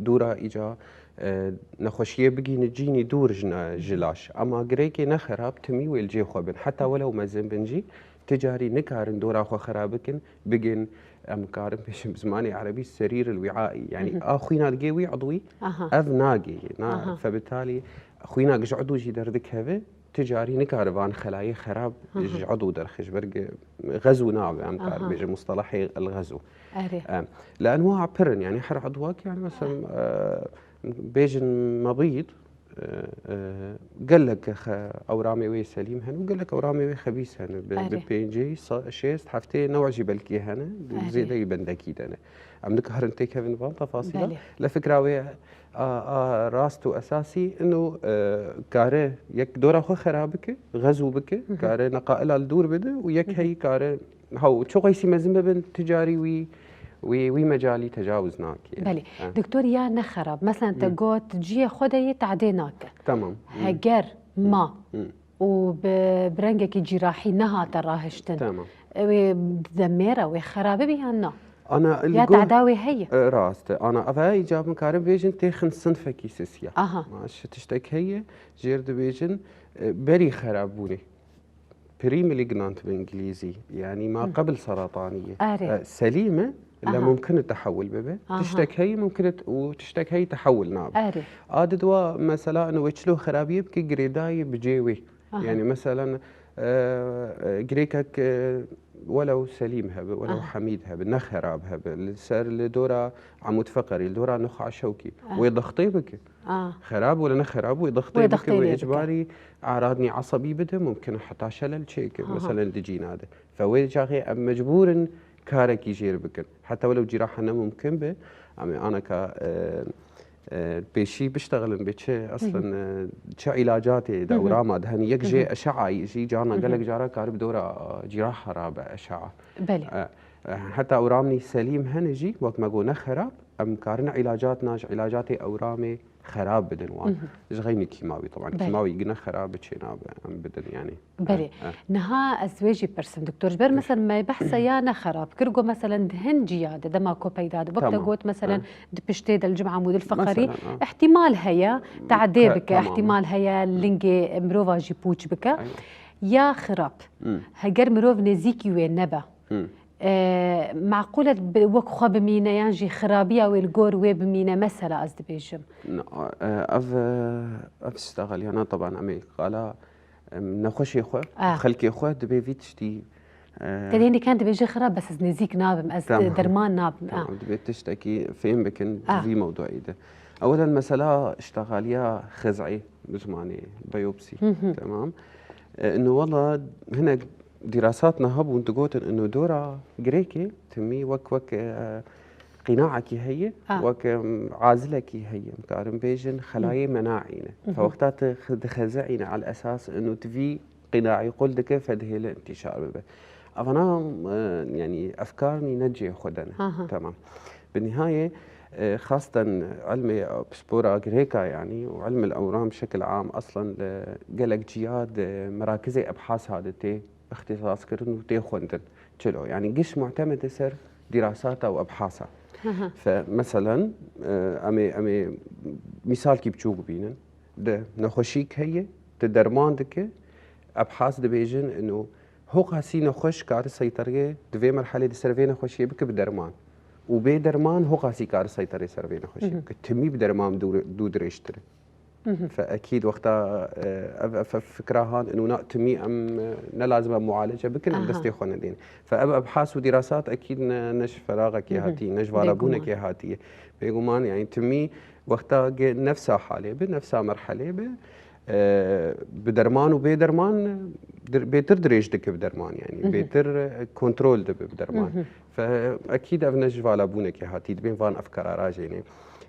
dûra îca, e, nexweşiyê bigîne cînî dûr ji ne, ji Hı hı. laş. Ama girêkê ne xerab timî wê li cê xwe bin. Heta welew mezin bin jî, ti carî nikarin dora xwe xerab bikin, bigin, em karin bêjin bi zimanê erebî serîr el wîaî. Yanî Hı hı. a xwîna digê wî udwî, Aha. ev nagê. Na, Aha. febitalî xwîna ji udw jî derdikeve, Ti carî nikare van xelayê xerab Aha. ji udw derxe, ji ber ge-, xezw nabe, em kar Aha. bêjin mustelahê el-xezw. Erê. Em, li enwa pir in, yanî her udwak, yanî mesela, Ah. e, bêjin mebîd, e, e, gelek xe-, ewramê wê selîm hene û gelek ewramê wê xebîs hene. Bi, bi Erê. pêncî, sa-, şêst, heftê, new jî belkî hene, Erê. zêdeyî bendekî de ne. Em nikarin têkevin van tefasîla. Belê. Li fikra wê A, a rast û esasî ino, e, kare yek dora xwe xera bike, xezû bike, Hı hı. kare neqaila li dûr bide û yek Hı hı. heyî kare, haw, çi qeysî mezin bibin, ti carî wî, wî, wî mecalî tecawuz nake. Belê. Ha. Doktor, ya ne xerab. Mesela te Hı. got, cihê xwe de yê tadê nake. Tamam. Hı. Heger Hı. ma Hı. û bi, bi rengekî cîrahî nehate rahiştin. Tamam. Ew ê demêre wê xerabe bî yan na? Ana Ya li gor- tadawê heye? E, rast e. Ana ava îcab min karin bêjin têxin sinfekî sisiya. Aha. Ma şi tiştek heye, jêr dibêjin, e, berî xerabûnê. Pre-malignant bi îngilîzî. Yanî ma Hı. qebl seretanî ye. Erê. E, selîm e, le Aha. mumkin e tehewil bibe. Aha. Tiştek heye mumkin e t-, û tiştek heye tehewil nabe. Erê. A di dua mesela ino wê çilo xerabiyê bike girêdayê bi cê wê. Aha. Yanî, meselen, e, e, girêkek, e, welew selîm hebe, welew Aha. hemîd hebe, ne xerab hebe, li ser, li dora emûd feqerî, li dora nuxa şewkî, Aha. wê dixtê bike. Ah. Xerab wele ne xerab, wê dixtê Wê bike, dixtê wê lê bike. icbarî aradnî esebî bide, mumkin e heta şelel çêke, Aha. meselen di cîna de. Fe wê çaxê em mecbûr in karekî jêr bikin. Heta welew cîraha ne mumkin be, em ê aneka, e, e, pêşî biştexilin bê çi, Hı hı. eslen, e, çi îlacatê de Hı hı. ewrama de hene. Yek Hı jê hı. eşeayî jî carna Hı hı. gelek cara karibe dora, e, cîraha rabe eşea. Belê. E, e, heta ewramnî selîm hene jî, wek me got ne xerab, em karin îlacat na ji îlacatê ewramê xerab bidin wan. Hı hı. Ji xeynî kîmawî, teban Belê. kîmawî gine xerab çê nabe, em bidin yanî. Belê. Eh, eh. Niha ez wê jî pirsim, doktor. Ji ber, Pişt. mesela, me behsa ya ne xerab kir, got, mesela, di hin ciya de, dema ku peyda de, wek te Tamam. got, mesela, Eh. di piştê de, li cem emûdil feqerî, Mesela, eh. ihtimal heye, tadê Ka-, bike, tamam. ihtimal heye, lingê mirova jî pûç bike. Aynen. Ya xirab. Hmm. Heger mirov nêzîkî wê nebe. Hmm. E, meqûl e bi-, wek xwe bimîne, yan jî xirabiya wê li gor wê bimîne, mesela, ez dibêjim. Na, e, ev, e, ev ştexeliyana, teban, em ê qala, em, nexweşê xwe, Ah. xelkê xwe dibê vî tiştî, Te dê hînî ken dibêje xira, bes ez nêzîk nabim, ez Tamam. derman nabim. Tamam, dibê tiştekî fêm bikin Ah. vî mewduî de. Ewelen mesela iştexaliya xiz'î bi zimanê biyopsî. Hı hı. Tamam. E, inu wela hinek dîrasat niha bûn digotin inu dora girêkê timî wek, wek, e, qînaekî heye, Ha. wek, em, azilekî heye. Em karin bêjin xelayê mena'î ne. Hı hı. Fe wexta tu xi-, dixeze'îne al esas inu tu vî qînaî qul dike fe dihêle intîşar bibe. Evana, e, yanî efkarnî ne cihê xwe de ne. Aha. Tamam. Bi nihayê, e, xasten ilmê pispora girêka yanî û ilm el ewran bi şekil am aslen li gelek ciya di merakizê ebhasa de tê îxtîsaskirin û tê xwendin. Çilo? Yanî giş mu'temed e ser dîrasata û ebhasa. Aha. Fe, meselen, e, em ê, em ê mîsalkî biçûk bînin. Di nexweşîk heye, di derman dike, ebhas dibêjin ino hoqasî nexweş kari seyteriyê di vê merhelê di ser vê nexweşiyê bike bi derman. Û bê derman hoqasî kari seyterê ser vê nexweşiyê Hı hı. bike. Timî bi derman dû, dû dirêjtir e. Hı hı. Fe ekîd wexta, e, ev, ev, ev fikra han ino na timî em, e, ne lazim em mualece bikin, em Aha. destê xwe nedên. Fe ev ebhas û dîrasat ekîd ne, ne ji feraxekê Hı hı. hatî, ne ji Bêguman. valabûnekê hatiye. Bêguman, yanî timî wexta ge-, nefsa halê bi, nefsa merhelê bi, e, bi derman û bê derman dir-, bêtir dirêj dike bi derman, yanî Hı hı. bêtir, e, kontrol dibe bi derman. Hı hı. Fe ekîd ev ne ji valabûnekê hatî, dibên van ev karara jênê.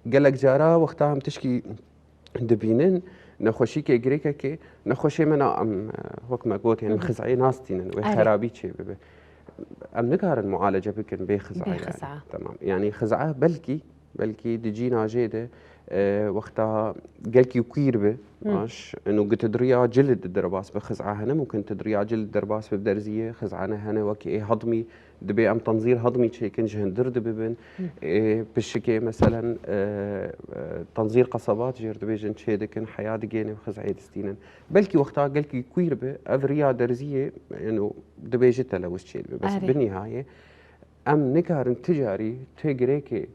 Gelek cara wexta em tişkî dibînin, nexweşîkê girêkekê, nexweşê me na em, e, wek me got, yanî Hı hı. xizayê nastînin, wê Erê. xerabî çê bibe. Em nikarin mualece bikin bê xizayê Bê yanî. xiza. Tamam. Yanî xiza belkî, belkî di cîna jê de, e, wexta gelkî kuîr bi, Hı. baş, ino gi tidriya cil di derbas bi xiza hene, mumkin tidriya cil derbas bi bi derziyê, xiza ne hene wekî ê hedmî, dibê em tenzîr hedmî çêkin, ji hundir dibibin. Hı. Ê, pişikê, meselen, e, e, tenzîr qesebat jêr dibêjin çê dikin, heya digêne xizayê distînin. Belkî wexta gelkî kuîr bi, ev riya derziyê, ino dibêje telewuz çê dibe. Bes Erê. bi nihayê, em nikarin ti carî, ti girêkê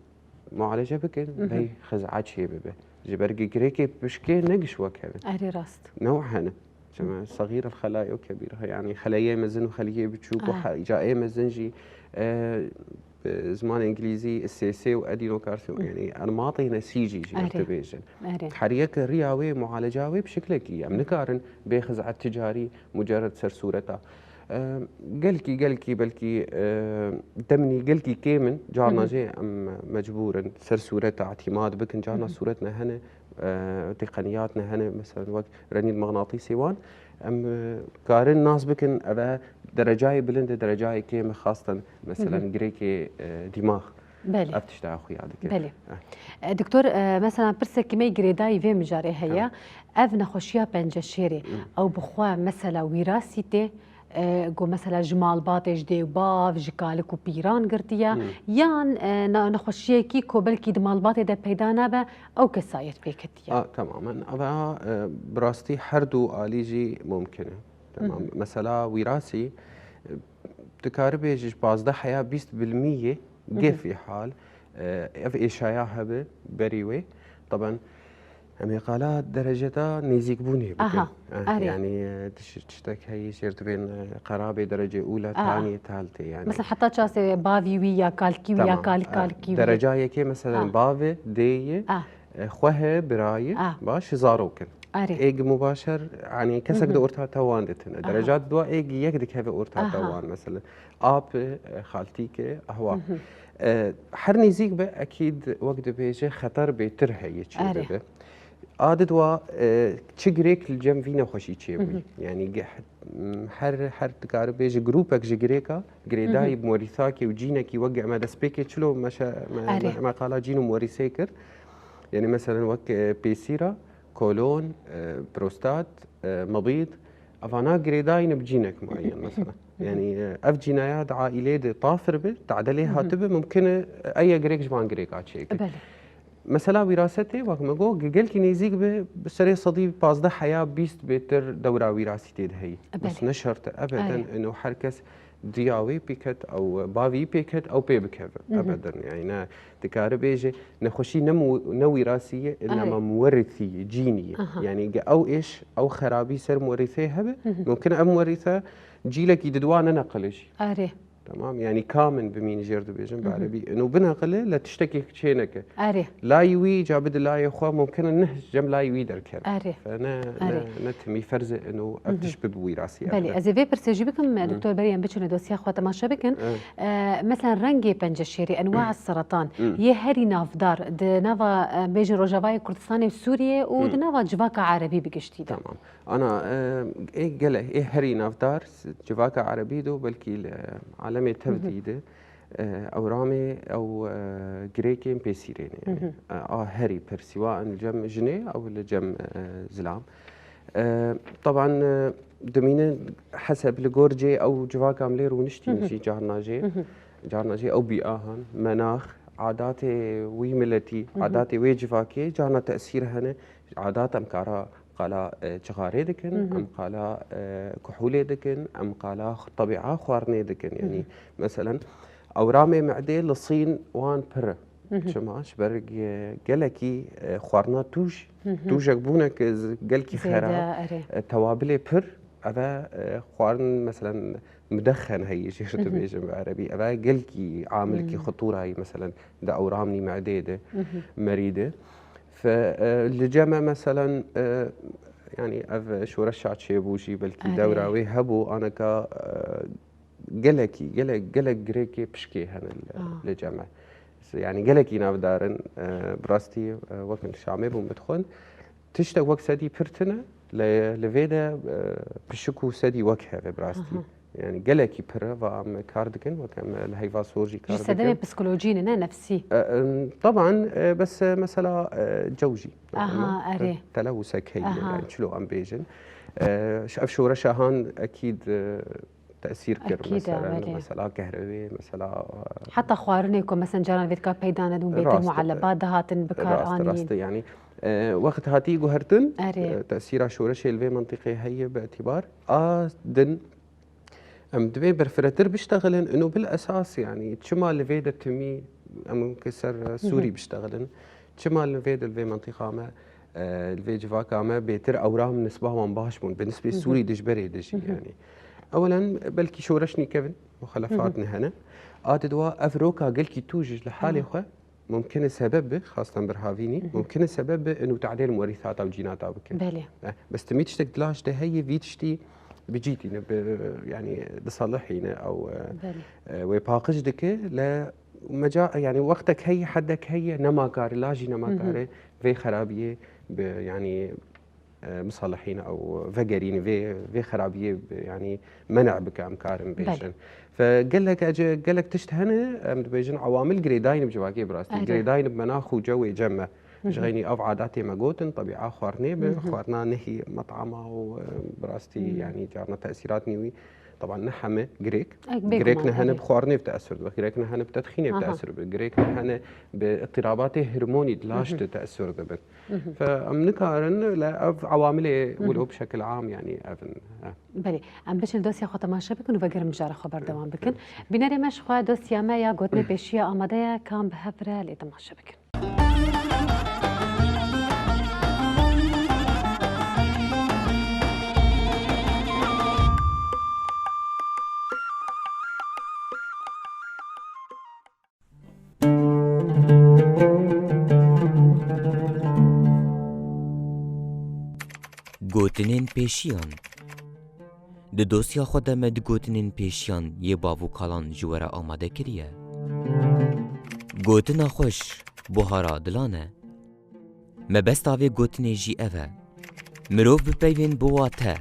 mualece bikin, Hı hı. bey xiza çê bibe. Ji ber girêkê pişkê ne giş wek hev in. Erê rast. New hene. Çima segîr el xelaya û kebîr. Yanî xeleyê mezin û xeleyê biçûk û Ah. he-, ca ê mezin jî, e, bi zimanê îngilîzî S S û adenocarcinoma, Hı. yanî enmatê nesîcî jî Erê. dibêjin. Erê. Her yek riya wê, mualeca wê bi şiklekî. Em nikarin bê xiza ticarî mucerred ser sûreta. E, gelkî, gelkî, belkî, e, demnî gelkî kêm in, carna Hı hı. jê em mecbûr in ser sûreta îtîmad bikin, carna Hı hı. sûret ne hene, e, teqeniyat ne hene, meselen wek renîn mexnatîsê wan, em, e, karin nas bikin, ev e derecayê bilind e, derecayê kêm e, xastan, meselen, Hı hı. girêkê, e, dîmax. Belê. Ev tişta xuya dike. Belê. Eh. E, doktor, e, mesela pirsekî me girêdayî vê mijarê heye. Tamam. Ev nexweşiya penceşêrê, Hı. ew bi xwe mesela wîrasî tê, e, ku mesela ji malbatê, ji dê û bav, ji kalik û pîran girtiye, Hı. yan, e, ne-, nexweşiyekî ku belkî di malbatê de peyda nabe, ew kesayet pê ketiye? A, tamamen. Ava, e, bi rastî her du alî jî mumkin e. Tamam. Hı hı. Mesela wîrasî, e, dikaribê ji pazdeh heya bîst bilmî yê Hı hı. gefî hal, e, ev êşaya hebe berî wê. Taban, em ê qala dereceta nêzîkbûnê bikin. Aha, Eh, erê. yanî, e, tiş-, tiştek heyî jêr dibên, e, qerabê derecê ûla Aha. taniyê tal tê, yanî. Mesela heta çasê bavî wî ya kalkî wî ya Tamam. kalik Eh, kalkî wî. dereca yekê, meselen, Ah. bavê, dê yê, Ah. e, xwe he, birayê, Ah. baş, zarok in. Erê. Êg mubaşer, yanî kesek Hı hı. di orta te wan de tine. Aha. Dereca dua êg yek dikeve orta te Aha. wan, mesela. Ap, e, xaltîk, e, ahwa. Hı hı. E, her nêzîk be, ekîd wek dibêje xeter bêtir heye çê Erê. bibe. A di dua, e, çi girêk li cem vî nexweşî çêbû. Hı hı. Yanî ge-, her, her dikare bêje grûpek ji girêka, girêdayî Hı hı. morîsakê û cînekî wek me destpêkê çilo meşe-, me, Erê. me, me qala cîn û morîsê kir. Yanî meselen wek, e, pêsîra, kolon, e, prostat, e, mebîd, evana girêdayî ne bi cînek mueyen mesela. Hı hı. Yanî, e, ev cînaya di aîlê de tafir bi, tade lê Hı hı. hatibi, mumkin e, eye girêk ji van girêka çêkir. Belê. Mesela wîrasetê, wek me got, ge-, gelkî nêzîk bi, bi serê sedî pazdeh heya bîst bêtir dewra wîrasî tê de heyî. Belê. Bes ne şert e, ebeden, Erê. ino her kes diya wê pêket, ew bavî pêket, ew pê bikeve. Mhm. Ebeden, yani ne dikare bêje, nexweşî ne mu-, ne wîrasî ye, Erê. Înema muwerrisî ye, cînî ye. Aha. Yani ge ew êş, ew xerabî ser muwerrisê hebe, Mhm. mumkin e ev muwerrîse cîlekî di dua neneqile jî. Erê. Tamam, yani kamin bimîn jêr dibêjin bi Mhm. erebî. Ino bineqile le tiştekê çêneke. Erê. Layî wî ca bide layê xwe, mumkin e neh cem layî wî derkeve. Erê. Fe ne, Erê. ne, ne timî ferz e ino ev Mhm. tişt bibe wîrasî. Belê, Erê. ez ê vê pirsê jî bikim, Hı. doktor, berî em biçin dosya xwe temaşe bikin. Hı. E, mesela rengê penceşêrî, enwa seratan, Hı. yê herî navdar, di nava, e, bêjin Rojavayê Kurdistanê û Sûriyê û Hı. di nava civaka erebî bi giştî de. Tamam. Ana, e, ê gelek, ê herî navdar, civaka erebî de û belkî li alemê Hı hı. tevdî de, e, ewramê ew, e, girêkên pêsîrê ne. Hı hı. E, a herî pir, siwa li cem jinê ew li cem, e, zilam. E, teban, e, dimîne heseb li gor cê ew civaka em lê rûniştîn Hı hı. jî carna jê. Hı hı. Carna jê ew bîahan, menax, adatê wî miletî, Hı hı. adatê wê civakê, carna tesîr hene. Adat em kara qala, e, cixarê dikin, Hı hı. em qala, e, kuhûlê dikin, em qala x-, tebîa xwarinê dikin. Hı hı. Yani, meselen, ewramê me'dê li Sîn wan pir e. Hı hı. Çima? Ji ber ge-, gelekî, e, xwarina tûj, Hı hı. tûjek bûne ku z-, gelkî Zêde, xera, erê. e, tewabilê pir, eve, e, xwarin, meselen, mudexxen heye jê Hı hı. dibêjin bi erebî. Eve gelkî amilkî Hı. xitûra ye, meselen, di ewramnî me'dê de, Hı hı. merî de. Fe, e, li cem me, meselen, e, yani ev şoreşa çêbû jî belkî Erê. dewra wê hebû, aneka, e, gelekî, gelek, gelek girêkê pişkê hene li, Ah. li cem me. Yani gelekî navdar in, e, bi rastî, e, wek min li Şamê bûm dixwin. Tiştek wek sedî pir tune, lê li vê de, e, pişik û sedî wek hev e bi rastî. Aha. Yani gelekî pir e, va em kar dikin, wek em li heyva sor jî kar Ji dikin. sedemê psikolojî ne, ne nefsî. E, e, teban, e, bes, e, mesela, e, cew jî. Aha, Ama, erê. e, telewusek heye, Aha. yani çilo em bêjin. E, ş-, ev şoreşa han ekîd, e, tesîr kir, Ekîd e, mesela, belê. mesela kehrewê, mesela, e, Heta xwarinê ku, mesela, caran vê dika peyda nedibûn bêtir Rast e. muallebat dihatin bi kar Rast e, anîn. rast e, yani, e, wext hatî guhertin, Erê. e, tesîra şoreşê li vê mentiqê heye bi îtîbar. A din, em divê berfiretir biştexilin, ino bil esas, yani, çima li vê de timî, em ki ser, e, Hı hı. Sûrî biştexilin, çima li vê de, li vê mentiqa me, e, li vê civaka me bêtir ewram nisba wan baş bûn, bi nisbê Hı hı. Sûrî dijberê de jî, Hı hı. yani. Ewelen, belkî şoreş nîkevin, muxalefat Hı hı. ne hene. A di dua ev roka gelkî tûj ji li halê Hı. xwe, mumkin e sebeb bi, xastan birhavînî, Hı hı. mumkin e sebeb bi inu tadêl muwerîsata û cînata bike. Belê. Eh, bes timî tiştek di laş de heye, vî tiştî bi cî tîne, bi, yani, disalihîne ew, e, Belê. e, wê paqij dike, le meca-, yani, wextek heye, hedek heye, nema kare, lajî nema Hı hı. kare, vê xerabiyê bi, yani, e, misalihîne ew vegerîne vê, vê xerabiyê, yani, men'a bike, em karin Belê. bêjin. Fe gelek ece, gelek tişt hene, em dibêjin, ewamil girêdayî ne bi civakê bi rastî. Erê. Girêdayî ne bi menax û cewê cem me. Hı hı. Ji xeynî ev adatê me gotin, tebîa xwarinê bi, Hı hı. xwarina nehî met'ama û, e, bi rastî, Hı. yani, carna tesîratnî wî. Teban ne heme girêk. Ek bêguman, Girêk ne hene erê. bi xwarinê bi tesir dibe. Girêk ne hene bi tedxînê bi Aha. tesir dibe. Girêk ne hene bi îtirabatê hormonî di laş Hı hı. de tesir dibin. Hı hı. Fe em nikarin li ev ewamilê Hı hı. wilo bi şekil am, yani, ev in. Eh. Belê. Em biçin dosya xwe temaşe bikin û vegerin mijara xwe berdewam bikin. Hı. Bînerê me ji xwe dosya me ya gotinê pêşiya amade ye, ka em bi hev re lê temaşe bikin. Gotinên pêşiyan. Di dosya xwe de me di gotinên pêşiyan yê bav û kalan ji we re amade kiriye. Gotina xweş buhara dilan e. Mebesta vê gotinê jî ev e. Mirov bi peyvên bi wate,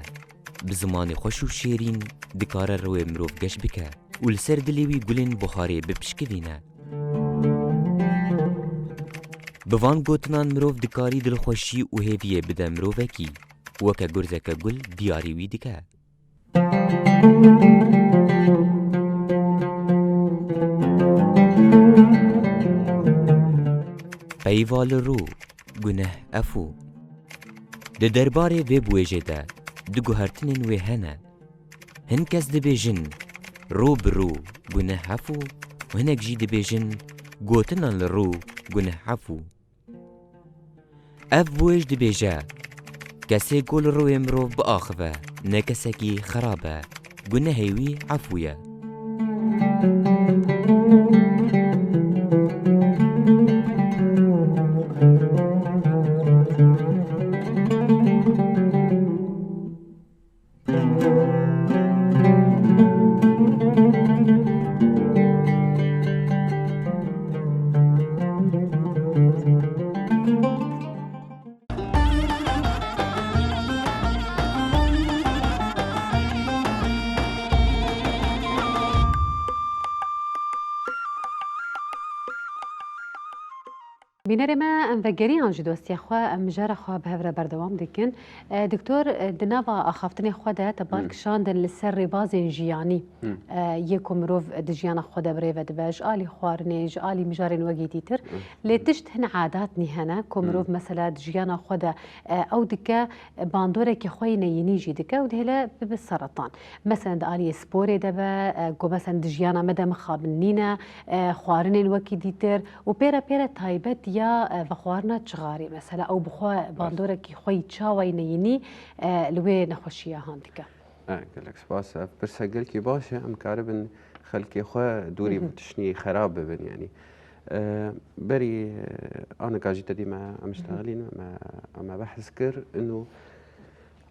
bi zimanê xweş û şêrîn dikare rewê mirov geş bike û li ser dilê wî gulên buharê bipişkivîne. Bi van gotinan mirov dikarî dilxweşî û hêviyê bide mirovekî, weke gurzeke gul diyarî wî dike. Peyva li rû, guneh, efû. Di derbarê vê biwêjê de du guhertinên wê hene. Hin kes dibêjin, Rû bi rû guneh hefû û hinek jî dibêjin gotinan li rû guneh hefû. Ev wêj dibêje, kesê ku li rûyê mirov biaxive, ne kesekî xerab e, gunehê wî efû ye. Bînerê me, em vegeriyan ji dostiya xwe, em mijara xwe bi hev re berdewam dikin. E, Doktor, e, di nava axaftinê xwe de te bal Hmm. kişandin li ser rêbazên jiyanî, Hmm. e, yê ku mirov di jiyana xwe de bi rê ve dibe, ji alî xwarinê, ji alî mijarên wekî dîtir. Hmm. Lê tişt hin adatnî hene ku mirov Hmm. mesela di jiyana xwe de, e, ew dike, e, bandorekî xwe yî neyînî jî dike û dihêle bibe seretan. Mesela di aliyê sporê de be, e, ku mesela di jiyana me de mixabin nîne, e, xwarinên wekî dîtir û pêre pêre taybet ya, e, vexwarina çixarê. Mesela ew bi xwe Baş. bandorekî xwe yî çawa yî neyînî, e, li wê nexweşiya han dike. E, gelek spas. Ev pirsa gelkî baş e. Em karibin xelkê xwe dûrî Mhm. bi tiştî xerab bibin, yanî. E, berî, e, anika jî te dî me, em Mhm. iştexilîn, me, me behs kir, inu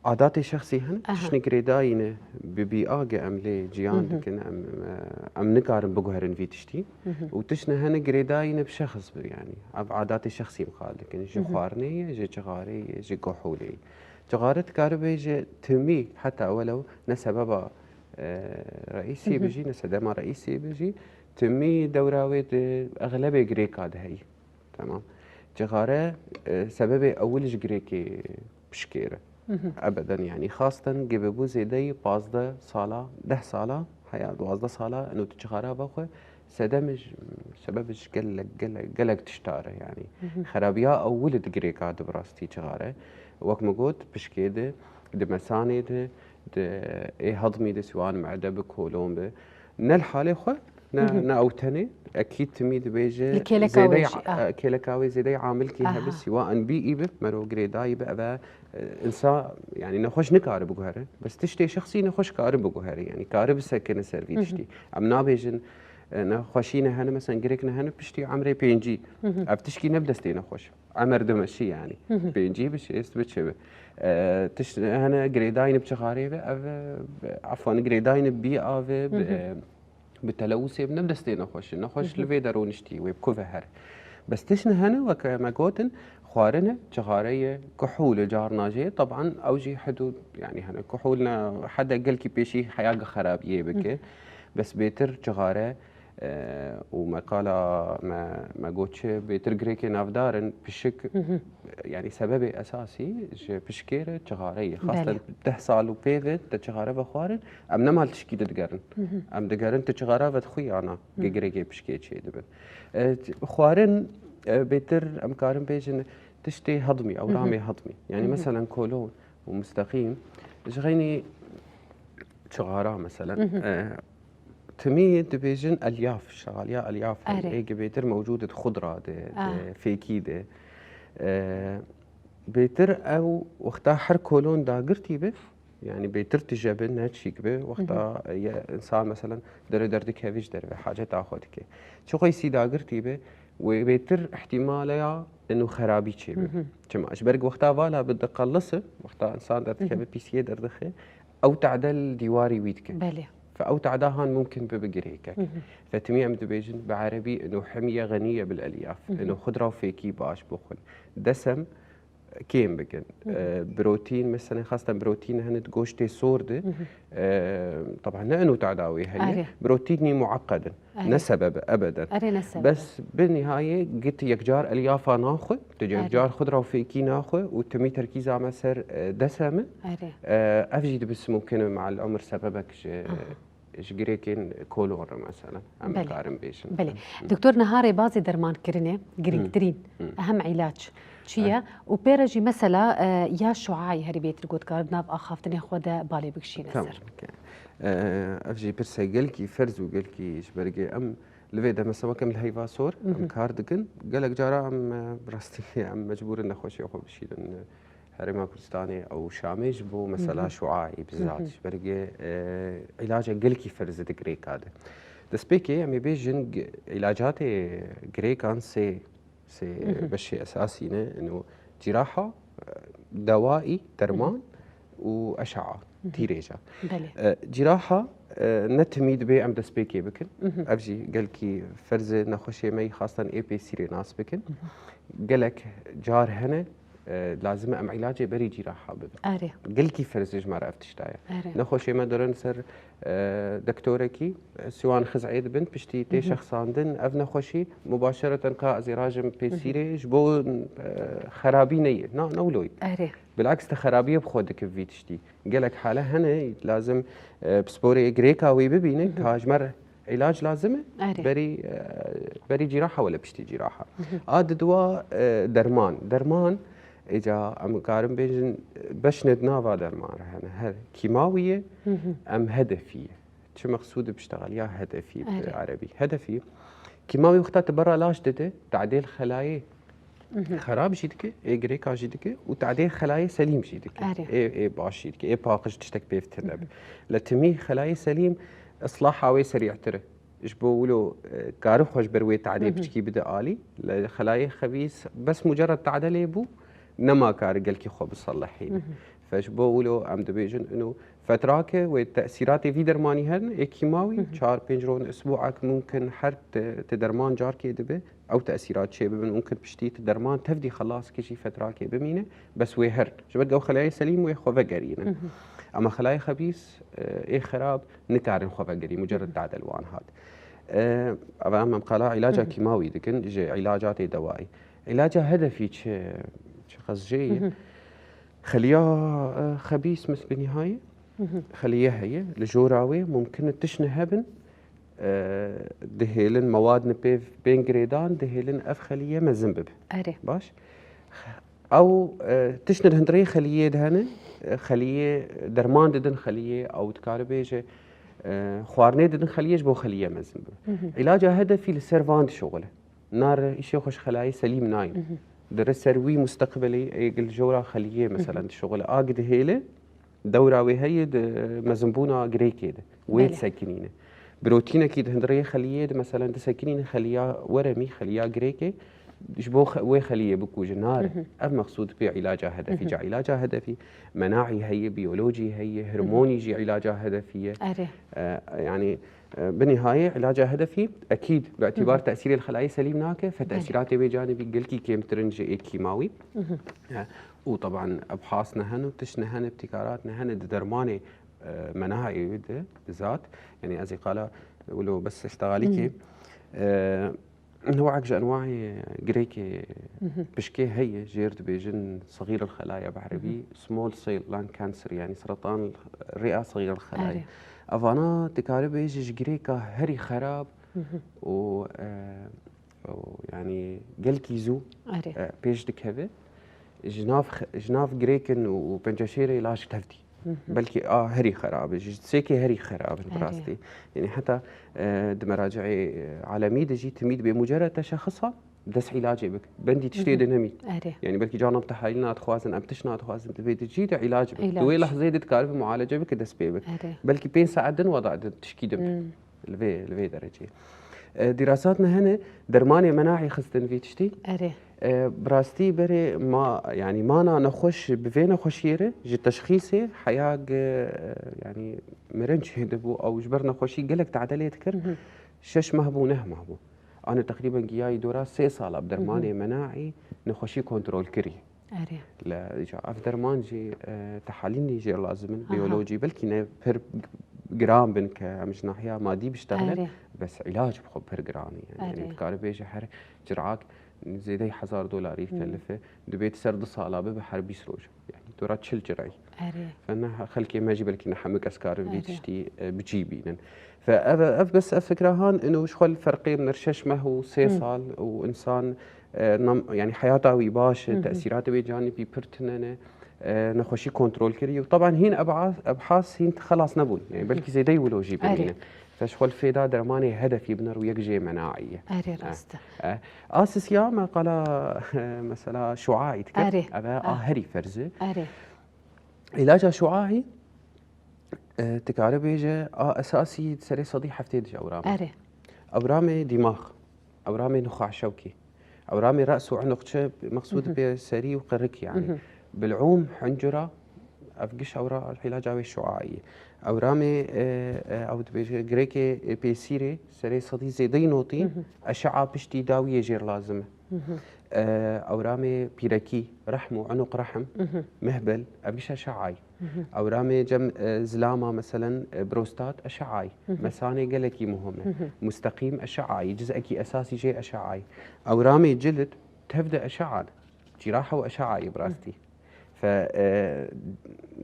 adatê şexsî hene, Aha. tiştî girêdayî ne bi bîa ge em lê ciyan Mhm. dikin, em, e, em nikarin biguherin vî tiştî. Mhm. Û tiştî hene girêdayî ne bi şexs bi, yanî. Ev adatê şexsî em qal dikin. Ji Mhm. xwarinê ye, ji cixarê ye, ji kuhûlê ye. Cixare dikare bê ji timî, heta welew ne sebeba, e, reîsê Mhm. bijî, ne sedema reîsê bijî, timî dewra wê di exlebê girêka de heyî. Tamam. Cixare, e, sebebê ewil ji girêkê pişkêr e. Mhm. Ebeden, yanî xastan gibi bû zêdeyî pazdeh sala, deh sala, heya duwazdeh sala, eno tu cixara vexwe, sedem ji, sebeb ji gelek, gelek, gelek tiştar e, yanî. Mhm. Xerabiya ewil di girêka di bi rastî cixare. Wek min got, pişkê di, di mesanê di, di ê hedmî di siwan mede bi kolon bi. Ne li halê xwe, ne, Mhm. ne ew tenê. Ekîd timî dibêje Li kêleka zêdeyê wê jî, a, ah. e, kêleka wê zêdeyê amilkî Aha. hebe, sîwa en bî î bi, mero girêdayî bi, ev e, e, însan, yanî nexweş nikare biguhere. Bes tiştê şexsî nexweş kare biguhere. Yanî kare bisekine ser vî Mhm. tiştî. Em nabêjin, e, nexweşî ne hene, mesela girêk ne hene, piştî emrê pêncî. Mhm. Ev tişkî ne bi destê nexweş. Emer dimeşî, yanî. Hı hı. Pêncî bi şêst bi çi bi. E, tişt hene girêdayîne bi cixarê ve, ev, e, efan girêdayîne bî ave, bi, Hı hı. e, bi telewusê bi ne bi destê nexweş. Nexweş Hı hı. li vê de roniştî, wê bi ku ve her. Bes tişt hene, weke me gotin, xwarine, cixare ye, kuhûl e, carna jê, teban ew jî hidûd, yanî hene kuhûl ne hede gelkî pêşî heya xerabiyê bike. Hı. Bes bêtir cixare, E, û me qala me, me got çi bêtir girêkê navdar in, pişik, Hı hı. yanî sebebê esasî ji pişkê re çixare ye. Xastan Belê. deh sal û pê ve te çixare vexwarin, em nema li tişkî de digerin. Hı hı. Em digerin tu çixara vedixwî yana Hı. ge girêkê pişkê çê dibin. E, t-, xwarin, e, bêtir em karin bêjin tiştê hedmî, Hı hı. ewramê hedmî. Yanî Hı hı. meselen kolon û musteqîm, ji xeynî çixara meselen, Hı hı. e, timî dibêjin elyaf, şexaliya elyaf heye. Erê. Ê gi bêtir mewcûd di xudra de, Aha. di fêkî de. E, bêtir ew wexta her kolon dagirtî bi, yanî bêtir tije bi, ne çîk bi, wexta Hı hı. ye însan meselen dere derdikevî ji derve haceta xwe dike. Çi qeysî dagirtî bi, wê bêtir îhtîmaleya inu xerabî çêbe. Hı hı. Çima? Ji ber ku wexta vala bi diqelise, wexta însan derdikeve Hı hı. pîsiyê derdixe, ew tade li dîwarî wî dike. Belê. Fe ew tada han mumkin bibe girêkek. Hı hı. Fe timî em dibêjin bi erebî inu hemiye xeniye bil elyaf. Hı hı. Inu xudra û fêkî baş bixwin. Desem kêm bikin. Hı hı. E, protein, mesela xastan protein hene di goştê sor de. Hı hı. E, taban ne inu tada wê heye. Erê. Protein muaqqed in. Erê. Ne sebeb e, ebeden. Erê, ne sebeb e. Bes bi nihayê git yekcar elyafa naxwe, tu Erê. yekcar xudra û fêkî naxwe û timî terkîza me ser, e, desem e. Erê. E, ev jî dibis mumkin e me'al umr sebebek ji, Aha. Ji girêkên kolon re mesela, em Belê. Karin bêjin. Belê. Doktor, niha rêbazê dermankirinê, girîngtirîn, ehem îlaç çi ye? Û pê re jî mesela, e, ya şuayî herî bêtir got, dikare di nav axaftinê xwe de balê bikişîne ser. Tamam, okey. E, ev jî pirse gelkî ferz û gelkî ji bergê em li vê demê mesela wek em li heyva sor, em kar dikin. Gelek cara em, e, bi rastî em mecbûr in nexweşiya xwe bişînin. Herêma Kurdistanê û Şamê ji bo mesela şuayî bizat ji bergê, e, îlaca gelkî ferz di girêka de. Destpêkê em ê bêjin g-, îlacatê girêkan sê, sê beşê esasî ne, ino cîraha, e, dewaî, derman û eşaa, tîrêja. Belê. E, cîraha, e, ne timî dibê em destpêkê bikin. Ev jî gelkî ferz e, nexweşê me yî xastan ê pêsîrê nas bikin. Gelek car hene, e, lazim e em îlacê berî cîraha bibin. Erê. Gelkî ferz e ji me re ev tişta ye. Erê. Nexweşê me dirin ser, e, dektorekî, e, siwan xiz'ê dibin, piştî tê şexsandin ev nexweşî, mubaşereten ka ez ê rajim pêsîrê ji bo, e, xerabî neyê. Na, ne wilo ye. Erê. Bilaks te xerabiyê bi xwe dike vî tiştî. Gelek hale hene, lazim, e, pisporê girêka wê bibîne, ka ji me re îlac lazim e, Erê. berî, e, berî cîraha wele piştî cîraha. A diduwa, e, derman. Derman, êca em karin bêjin, e, beşne di nava derman re hene. Her kîmawî ye, em hedefî ye. Çi mexsûd bi ştexeliya hedefî bi Erê. Erebî? Hedefî, kîmawî wexta tu berra laş dide, tadêl xelayê xerab jî dike, ê girêka jî dike û tadê xelayê selîm jî dike. Erê. Ê, ê baş jî dike, ê paqij tiştek pêv tune be. Li timî xelayê selîm islaha wê serî'tir e. Ji bo wilo, e, kari xwe ji ber wê tadê piçkî bide alî. Li xelayê xebîs bes mucerred tade lê bû, nema kari gelkî xwe biselihîne. Fe ji bo wilo em dibêjin ino fetrake wê tesîratê vî dermanî herin, ê kîmawî, çar pênc ron, isbû'ek mumkin her ti, ti derman carkê dibe. Ew tesîrat çêbibin, mumkin piştî ti derman tevdî xelas kir jî fetrakê bimîne, bes wê herin. Ji ber ku ew xelayê selîm wê xwe vegerînin. Ama xelayê xebîs, e, ê xerab nikarin xwe vegerî, mucerred tade li wan hat. E, eva em, em qala îlaca kîmawî dikin, ji îlacatê dewayî. Îlaca hedefî çi, çi qez jê ye? Xeliya, e, xebîs mis bi nihayê, xeliye heye, li jora wê mumkin e tişne hebin, e, dihêlin mewad ne pêv bên girêdan, dihêlin ev xeliye mezin bibe. Erê. Baş. Ew, e, tişt di hundirê xeliyê de hene, e, xeliyê derman didin xeliyê, ew dikare bêje, e, xwarinê didin xeliyê ji bo xeliye mezin bibe. Îlaca hedefî li ser van dişuxile. Nare îşê xwe ji xelayê selîm nayne. Dire ser wî musteqbelê ê gil jora xeliyê, meselen, dişuxile. A gi dihêle, dewra wê heye di mezinbûna girêkê de. Wê Belê. disekinîne. Protînekî di hundirê xeliyê de, meselen, disekinîne xeliya weremî, xeliya girêkê, ji bo xe-, wê xeliyê bikuje. Nare. Ev mexsûd pê îlaca hedefî. Ca îlaca hedefî, menaî heye, biyolojî heye, hormonî jî îlaca hedefî ye. Erê. E, yanî, e, bi nihayê îlaca hedefî ekîd bi îtîbar tesîrê li xelayê selîm nake, fe Belê. tesîratê wê canibî gelkî kêmtir in ji ê kîmawî. E, û teban ebhas ne hene û tişt ne hene, ibtîkarat ne hene di dermanê, e, menaî de bizat. Yanî ez ê qala wilo bes iştexalîkê, e, Enwa'ek ji enwa'ê girêkê pişkê heye, jêr dibêjin sexîr el-xelaya bi erebî, small cell lung cancer, yanî seretan rêya sexîr el-xelaya. Erê. Evana dikare bêje ji girêka herî xerab û, e, û yanî gelkî zû, Erê. e, pêş dikeve. Ji nav xe-, ji nav girêkin û penceşêrê laş tevdî. Belkî a herî xerab e, ji sêkê herî xerab in bi Erê. rastî. Yanî heta, e, di meraci'ê, e, alemî de jî timî dibê mucerred teşexisa dest îlacê bik. Bendî tiştê de nemî. Erê. Yanî belkî canan tehalîl nadixwazin, em tişt nadixwazin, divê di cî de îlac bik. Di wê Îlac. lehzeyê de dikaribe mualece bike, dest pê bike. Erê. Belkî pênc saet din weda di tişkî de bike. Li vê, li vê dereceyê. E, dîrasat ne hene, dermanê menaî xistin vî tiştî. Erê. E, bi rastî berê ma, yanî mana nexweş bi vê nexweşiyê re ji teşxîsê heya gi, e, yanî mirin çêdibû, ew ji ber nexweşî gelek tade lê dikir. Şeş meh bû, neh meh bû. Ane teqrîben giyayî dora sê sala bi dermanê menaî nexweşî kontrol kirî. Erê. Li, îca ev derman jî, e, tehalîlî jê lazim in, Aha. biyolojî, belkî ne pir giran bin ke em ji nahiya madî biştexilin, Erê. bes îlac bi xwe pir giran e. Yanî, Erê. yanî dikare bêje her cir'ak zêdeyî hezar dolarî Hı. kelife, dibê di ser du sala bibe her bîst roj. Yanî dora çil cirayî. Erê. Fe ne xelkê me jî belkî ne hemû kes karin vî Erê. tiştî e, bi cî bînin. Fe ev, ev bes ev fikra han ino ji xwe li ferqê min şeş meh û sê Hı. sal û insan e, nam, yani heyata wî baş e, Hı hı. tesîratê wê canî pî pir tune ne. E, nexweşî kontrol kirî û teban hîn ebas, ebhas hîn xelas nebûn. Yani belkî zêdeyî wilo jî Erê. bimîne. Fe ji xwe li fêda dermanê hedefî biner û yek jê menaî ye. Erê rast e. E, a sisiya me qala e, mesela şuaî dike. Erê. Eve Ah. a herî ferz e. Erê. Îlaca şuaî e, dikare bêje a esasî serê sedî heftê dije ewramê. Erê. Ewramê dîmax, ewramê nuxaş şewkî, ewramê re's û unuq çi mexsûd Mhm. pê serî û qirik yani. Mhm. Bilûm, huncura, ev giş ewra îlaca wê şuaî. Ewramê e, e, ew dibêje girêkê e, pêsîrê serê sedî zêdeyî notî Mhm. eşea piştî dawiyê jêr lazim e. Mhm. E, ewramê pîrekî, rehm û unuq rehm, Mhm. mehbel, ev giş eşeayî. Mhm. Ewramê cem e, zilama meselen e, prostat eşeayî. Mhm. Mesanê gelekî muhim e. Mhm. Musteqîm eşeayî, cizekî esasî jê eşeayî. Ewramê cilit tev de eşea ne. Cîraha û eşeayî bi rastî. Fe e,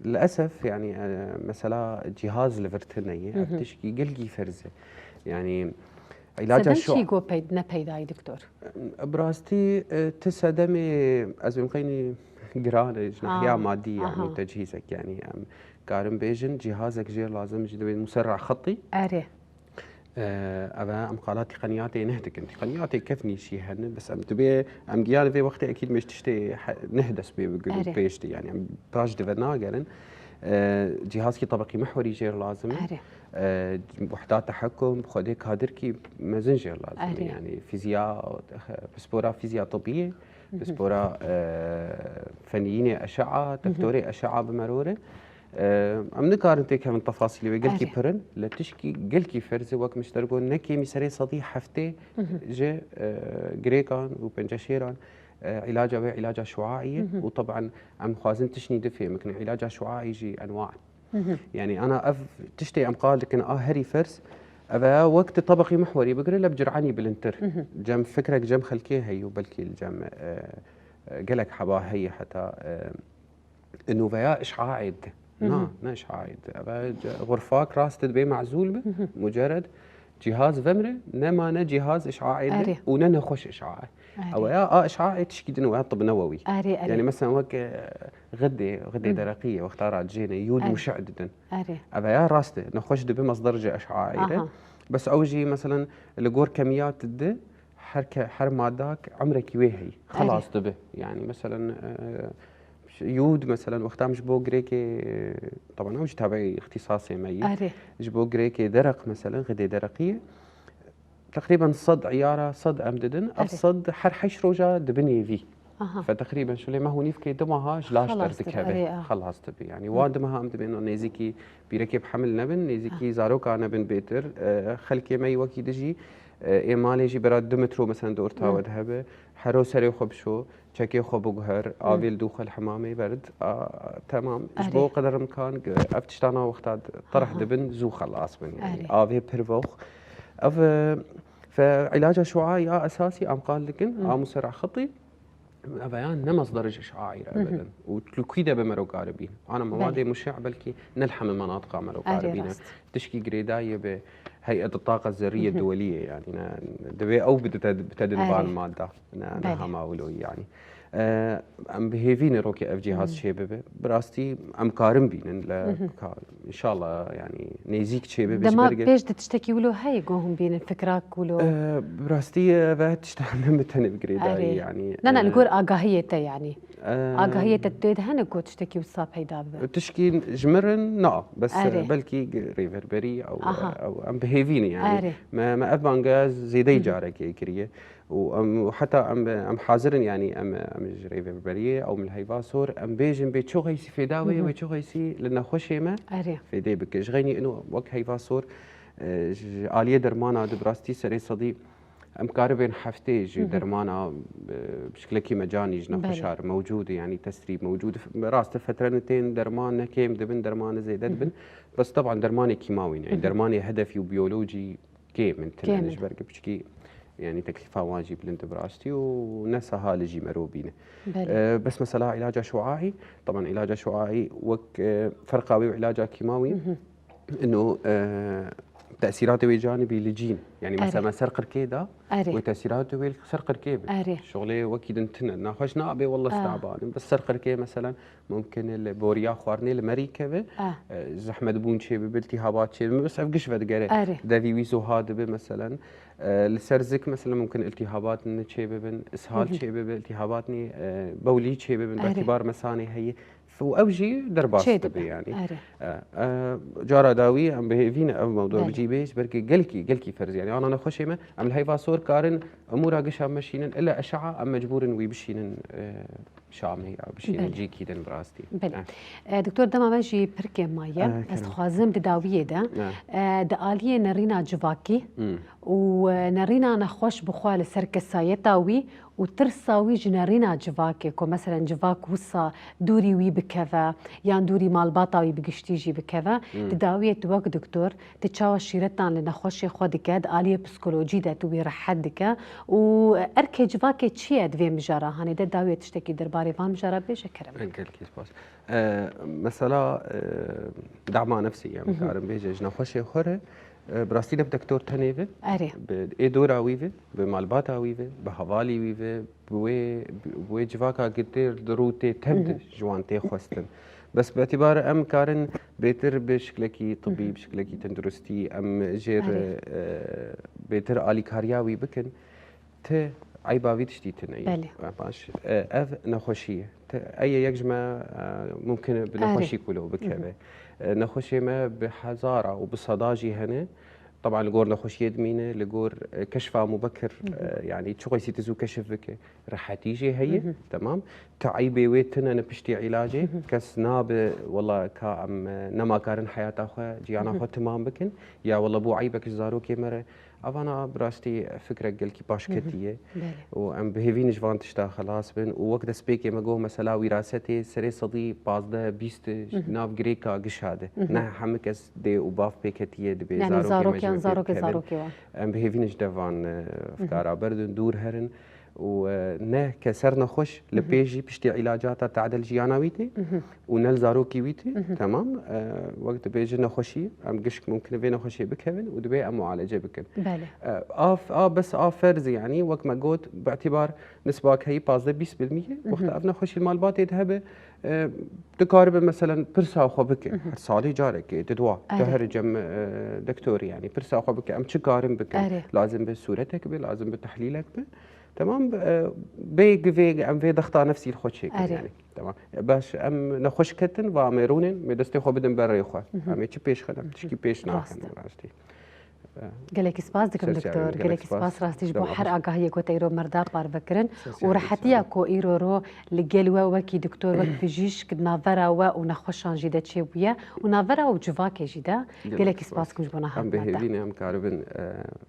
li esef yani e, mesela cîhaz li vir tune ye. Ev Mhm. tişkî gelkî ferz e. Yani îlaca Sedem şo- çî got pey-, ne peydayî doktor? Bi rastî e, ti sedemê ez ê qeynî giran e ji nahiya Aha. madî yani Aha. tecihîzek yani em karin bêjin cîhazek jê lazim ji divê muserra xetî. Erê. E, ev em qala tîqeniyatê neh dikin. Tîqeniyatê kevnî jî hene, bes em dibê em giyan vê wextê ekîd mêj tiştê he- neh dest pê bigir û Erê. pêş de yani em paş dive nagerin. E, cîhazkî tebeqî mihwerî jêr lazim e. Erê. E, wehda tehekum, xwedê kadirkî mezin jêr lazim e. Erê. Yani fîziya, pispora fîziya tibiyê, Mhm. pispora e, feniyînê eşea, Mhm. doktorê eşea bi merore. E, em nikarin têkevin tefasîlê wê gelkî Erê. pir in, li tişkî gelkî ferz e wek min ji te re got ne kêmî serê sedî heftê Mhm. ji e, girêkan û penceşêran e, îlaca wê îlaca şuaî ye Mhm. û teban em xwazin tiştî di fêm bikin. Îlaca şuaî jî enwa in. Mhm. Yani ana ev tiştê em qal dikin a herî ferz, ev e wek tu tebeqî mihwerî bigire lê bi cir'anî bilindtir. Mhm. Cem fikrek cem xelkê heye û belkî li cem e, e, gelek heba heye heta e, nûveya işaê di. Na, Mhm. ne işaê di. Ev e ce- xurfak rast dibê mezûl bi, Mhm. mucerred cîhaz vemre, nema ne cîhaz işaê di Erê. û ne nexweş işaê. Erê. Ew ya a işaê tişkî din ya tib newewî. Erê, erê. Yani mesela wek e, xidê, xidê Hı. dereqî ye, wexta radicêne, yûd Erê. muşe didin. Erê. Ev ya rast e, nexweş dibe mesder ji eşaê re. Aha. Bes ew jî mesela li gor kemiyat di, her ke, her madak emrekî wê heyî. Erê. Xelas dibe. Yani mesela e, yûd mesela wexta em ji bo girêkê, e, teban ew jî tabeî îxtîsasê me ye. Erê. Ji bo girêkê dereq mesela, xidê dereqî ye. Teqrîben sed îyara sed em didin. Ev Erê. sed her heşt roja dibin êvî. Aha. Fe teqrîben şulê meh û nîvkê du meha ji laş Xelas dibî, derdikeve. erê, ah. Xelas dibî. Yani Hı. wan du meha em dibên nêzîkî pîrekê bi hemil nebin, nêzîkî Aha. zaroka nebin bêtir. E, xelkê me yî wekî dijî, e, ê malê jî bera du metro mesela di orta Hı. we de hebe. Hero serê xwe bişo, çekê xwe biguher, Hı. avê li dû xwe li hemamê berd. A, temam. Ji Erê. bo qedr imkan, ev tiştana wexta terh Aha. dibin, zû xelas bin. Yani Erê. avê pir vox. Ev, e, fe îlaca şuayî a esasî em qal dikin, Hı. a musera xitî, ev ya ne mesder ji şaîr Hı hı. ebeden. Û li kû de bi mero karibîn. Ana Belê. mewadê muşe belkî ne li hemî menatiqa mero Erê, karibîn e. rast. Tişkî girêdayî bi heyet taqa zerrîye Hı hı. duwelî ye yani. Ne, divê ew bide te, bide di Erê. van madda. Ne, ne Belê. hema wilo yani. E, em bi hêvî ne rokê ev cîhaz Hı. çêbibe. Bi rastî em karin bînin le Hı hı. ka, inşallah yani nêzîk çêbibe ji Dema berge. pêş de tiştekî wilo heye ku hûn bînin fikrak wilo? E, bi rastî ev tişta ne min tenê bi girêdayî Erê. yani. Ne, ne, li E, gor agahiyê te yani. e, Agahiyê te tê de hene ku tiştekî wisa peyda bibe? Tişkî ji min re na, bes Erê. belkî rêverberî ew, Aha. ew em bi hêvî ne yani. Erê. Me, me ev banga zêdeyî Hı hı. carekê kiriye. Û em, û heta em, em hazir in, yanî em, em ji Rêveberiyê ew min heyva sor, em bêjin bê çi xeysî fêda wê, Hı hı. wê çi xeysî li nexweşê me Erê. fêdê bike. Ji xeynî ino wek heyva sor, e, ji aliyê dermana di bi rastî serê sedî em karibên heftê ji Hı hı. dermana, e, bi şiklekî mecanî ji Belê. nexweşa re mewcûd e, yanî tesrîb mewcûd e. Rast e, fetrene tên derman ne kêm dibin, dermane zêde Hı hı. dibin. Bes teban dermanê kîmawî ne, Hı hı. dermanê hedefî û biyolojî kêm in tune Kêm ne in. ji ber ku piçkî Yani teklîfa wan jî bilind e bi rastî û ne sehal e jî merov bîne. Belê. E, bes mesela îlaca şuaî, teban îlaca şuaî wek, e, ferqa wê û îlaca kîmawî, ino, e, tesîratê wê canibî li cîn. Yani Erê. Mesela me ser qirkê da, Erê. Wê tesîratê wê li ser qirkê be. Erê. Şixulê wekî din tune. Naxweş nabe, wallah Ah. taban im. Bes ser qirkê mesela mumkin e li boriya xwarinê li merî keve, Ah. e, zehmetbûn çêbibe, iltîhabat çêbibe. Bes ev giş vedigere. Erê. Devî wî zuha dibe mesela. E, li ser zik mesela mumkin iltîhabat çêbibin, ishal Hı hı. çêbibe, iltîhabat nî, e, bewlî çêbibin, Erê. Belkî bar mesanê heye. Û ew jî derbas Çê dibe dibe. yani. Erê. E, e, cara dawî em bi hêvî ne ev mewdu Belê. bi cî bê, ji ber ki gelkî, gelkî ferz e. Yani ana nexweşê me, em li heyva sor karin, emûra gişa meşînin, illa eşaa em mecbûr in wî bişînin, e, Şamê ya bişînin Belê. cîkî din bi rastî. Belê. E. E, Doktor, dema me jî pirkê maye. E, Ez kerem. dixwazim di dawiyê de, E. e, di aliyê nerîna civakî Hmm. û, e, nerîna nexweş bi xwe li ser kesayeta wî û tirsa wî ji nerîna civakê, ku meselen civak wisa dûrî wî bikeve yan dûrî malbata wî bi giştî jî bikeve, Hmm. di dawiyê tu wek doktor, tu çawa şîretan li nexweşê xwe dike, di aliyê psikolojî de tu wî rehet dike û erkê civakê çi ye di vê mijara? Hanê de dawiyê tiştekî derbarê van mijara bêje kerem. Gelkî spas. E, mesela, e, dema nefsî, em Hı hı. karin bêje ji nexweşê xwe re, e, bi rastî ne bi doktor tenê ve, Erê. bi ê dora wî ve, bi malbata wî ve, bi hevalî wî ve, bi wê, bi wê civaka girtê di rû tê tev de Hı hı. ji wan tê xwestin. Bes bi îtibar em karin bêtir bi şiklekî tibbî, Hı hı. bi şiklekî tenduristî em jêr, Erê. e, bêtir alîkariya wî bikin. Ti eyba vî tiştî tune ye. Belê. Baş. E, ev nexweşî ye. Ti, ey yek ji me, e, mumkin e bi Erê. nexweşî kulo Hı hı. bikeve. E, nexweşê me bi hezara û bi seda jî hene. Teban li gor nexweşiyê dimîne, li gor, e, keşfa mubekir, Hı hı. e, yani çiqasî tu zû keşif bike, rehetî jî heye, Hı hı. temam. Ti eybê wê tune ne piştî îlacê, Hı hı. kes nabe, wela ka em, e, nema karin heyata xwe, ciyana Hı hı. xwe timam bikin. Ya wela bû eybek ji zarokê me re. Evana bi rastî fikrek gelkî baş Hı hı. ketiye. Belê. Û em bi hêvî ne ji van tişta xelas bin. Û wek destpêkê me got, mesela wîrasetê serê sedî pazdeh bîst Hı hı. nav girêka gişa de. Hı hı. Ne hemû kes dê û bav pê ketiye, dibê Yani zarokê me jî zarokiyan, pê zarokê, dikevin. zarokê wan. Em bi hêvî ne ji devan, e, Hı hı. fikara berdin, dûr herin. Û, e, ne ke ser nexweş, li Hı hı. pê jî piştî îlacata tadil jiyana wî tê. Hı hı. û ne li zarokî wî tê, Mhm. temam, e, wek dibêje nexweşî, em gişk mumkin e vê nexweşiyê bikevin û dibê em mualece bikin. Belê. E, a, a bes a ferz e, yanî wek me got, bi îtîbar nisbak heyî pazdeh bîst bil mî ye, Mhm. wexta ev nexweşî li malbatê de hebe, e, dikaribe meselen pirsa xwe bike. Mhm. Her salê carekê, di dua, Erê. tu here cem, e, doktorî, yanî pirsa xwe bike, em çi karin bikin? Erê. Lazim be sûretek be, lazim be tehlîlek be. Temam, e, bê givê em vê dexta nefsî li xwe çêkin, Erê. yanî. Tamam. Baş, em nexweş ketin, va em ê rûnên, em ê destê xwe bidin berê xwe. Mhm. Em ê çi pêş xin, em Mhm. tişkî pêş Rast naxin, e. rastî. E, Gelekî spas dikim, ser çavê doktor. min, gelek Gelekî spas. spas rastî ji bo Dema her xweş. agahiyê ku te îro me re da parve kirin û Ser çavê rehetiya min. ku îro ro li gel we wekî doktor, wek bijîşk di navbera we û nexweşan jî de çêbûye û navbera we û civakê jî de Gelek gelekî spas. spas dikim ji bo Em bi nehatna te. hêvî ne, em karibin, e,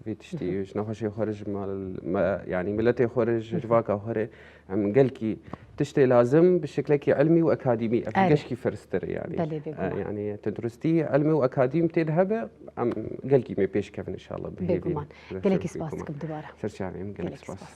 vê tiştî Mhm. ji nexweşê xwe re, ji mal, me, yanî miletê xwe re, ji Mhm. civaka xwe re, Em gelkî tiştê lazim bi şeklekî ilmî û akadîmî, ev Erê. gelkî firstir e, yanî. Belê, bêguman. E, yanî tenduristî, ilmî û akadîm tê de hebe, em gelkî mê pêş kevin inşallah, bi hêvî. Bêguman. Gelekî spas dikim dubare. Ser çavê min, gelek Gelekî spas. spas.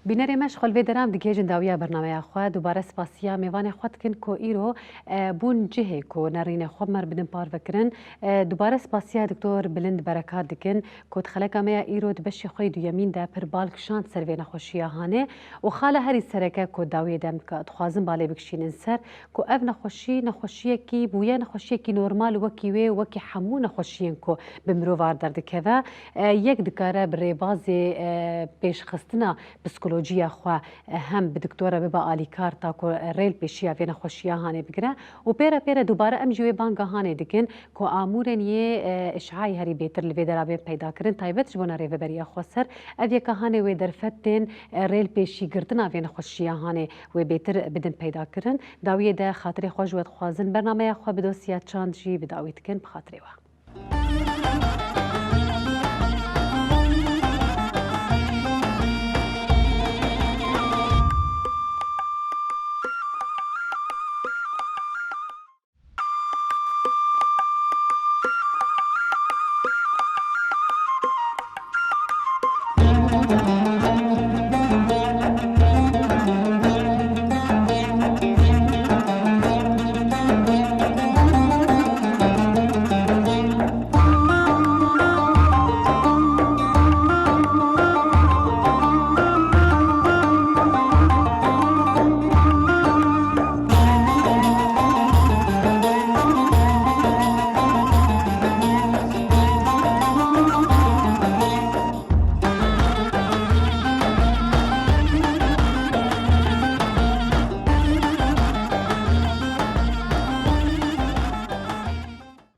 Bînerê me ji xwe li vê deram digihêjin dawiya bernameya xwe. Dubare spasiya mêvanê xwe dikin ku îro, e, bûn cihê ku nerînê xwe me re bidin parve kirin. E, dubare spasiya Doktor Bilind Berekat dikin. Ku di xeleka me ya îro di beşê xwe yê duyemîn de pir bal kişand ser vê nexweşiya hanê û xala herî sereke ku dawiyê dem dike, dixwazin balê bikişînin ser ku ev nexweşî, nexweşiyekî bûye, nexweşiyekî normal wekî wê, wekî hemû nexweşiyên ku bi mirov ar derdikeve, e, yek dikare bi rêbazê, e, pêşxistina psikolojiya xwe, e, hem bi doktora bibe alîkar ta ku, e, rê li pêşiya vê nexweşiya hanê bigire û pê re pê re dubare em jî wê banga hanê dikin. Ku amûrên yê, e, îşayî herî bêtir li vê dera bên peyda kirin, taybet ji bona rêveberiya xweser, ev yeka hanê wê derfet tên, e, rê li pêşî girtina vê nexweşiya hanê wê bêtir bidin peyda kirin. Dawiyê de xatirê xwe ji we dixwazin, bernameya xwe bi dosya çand jî bi dawî dikin, bi xatirê we.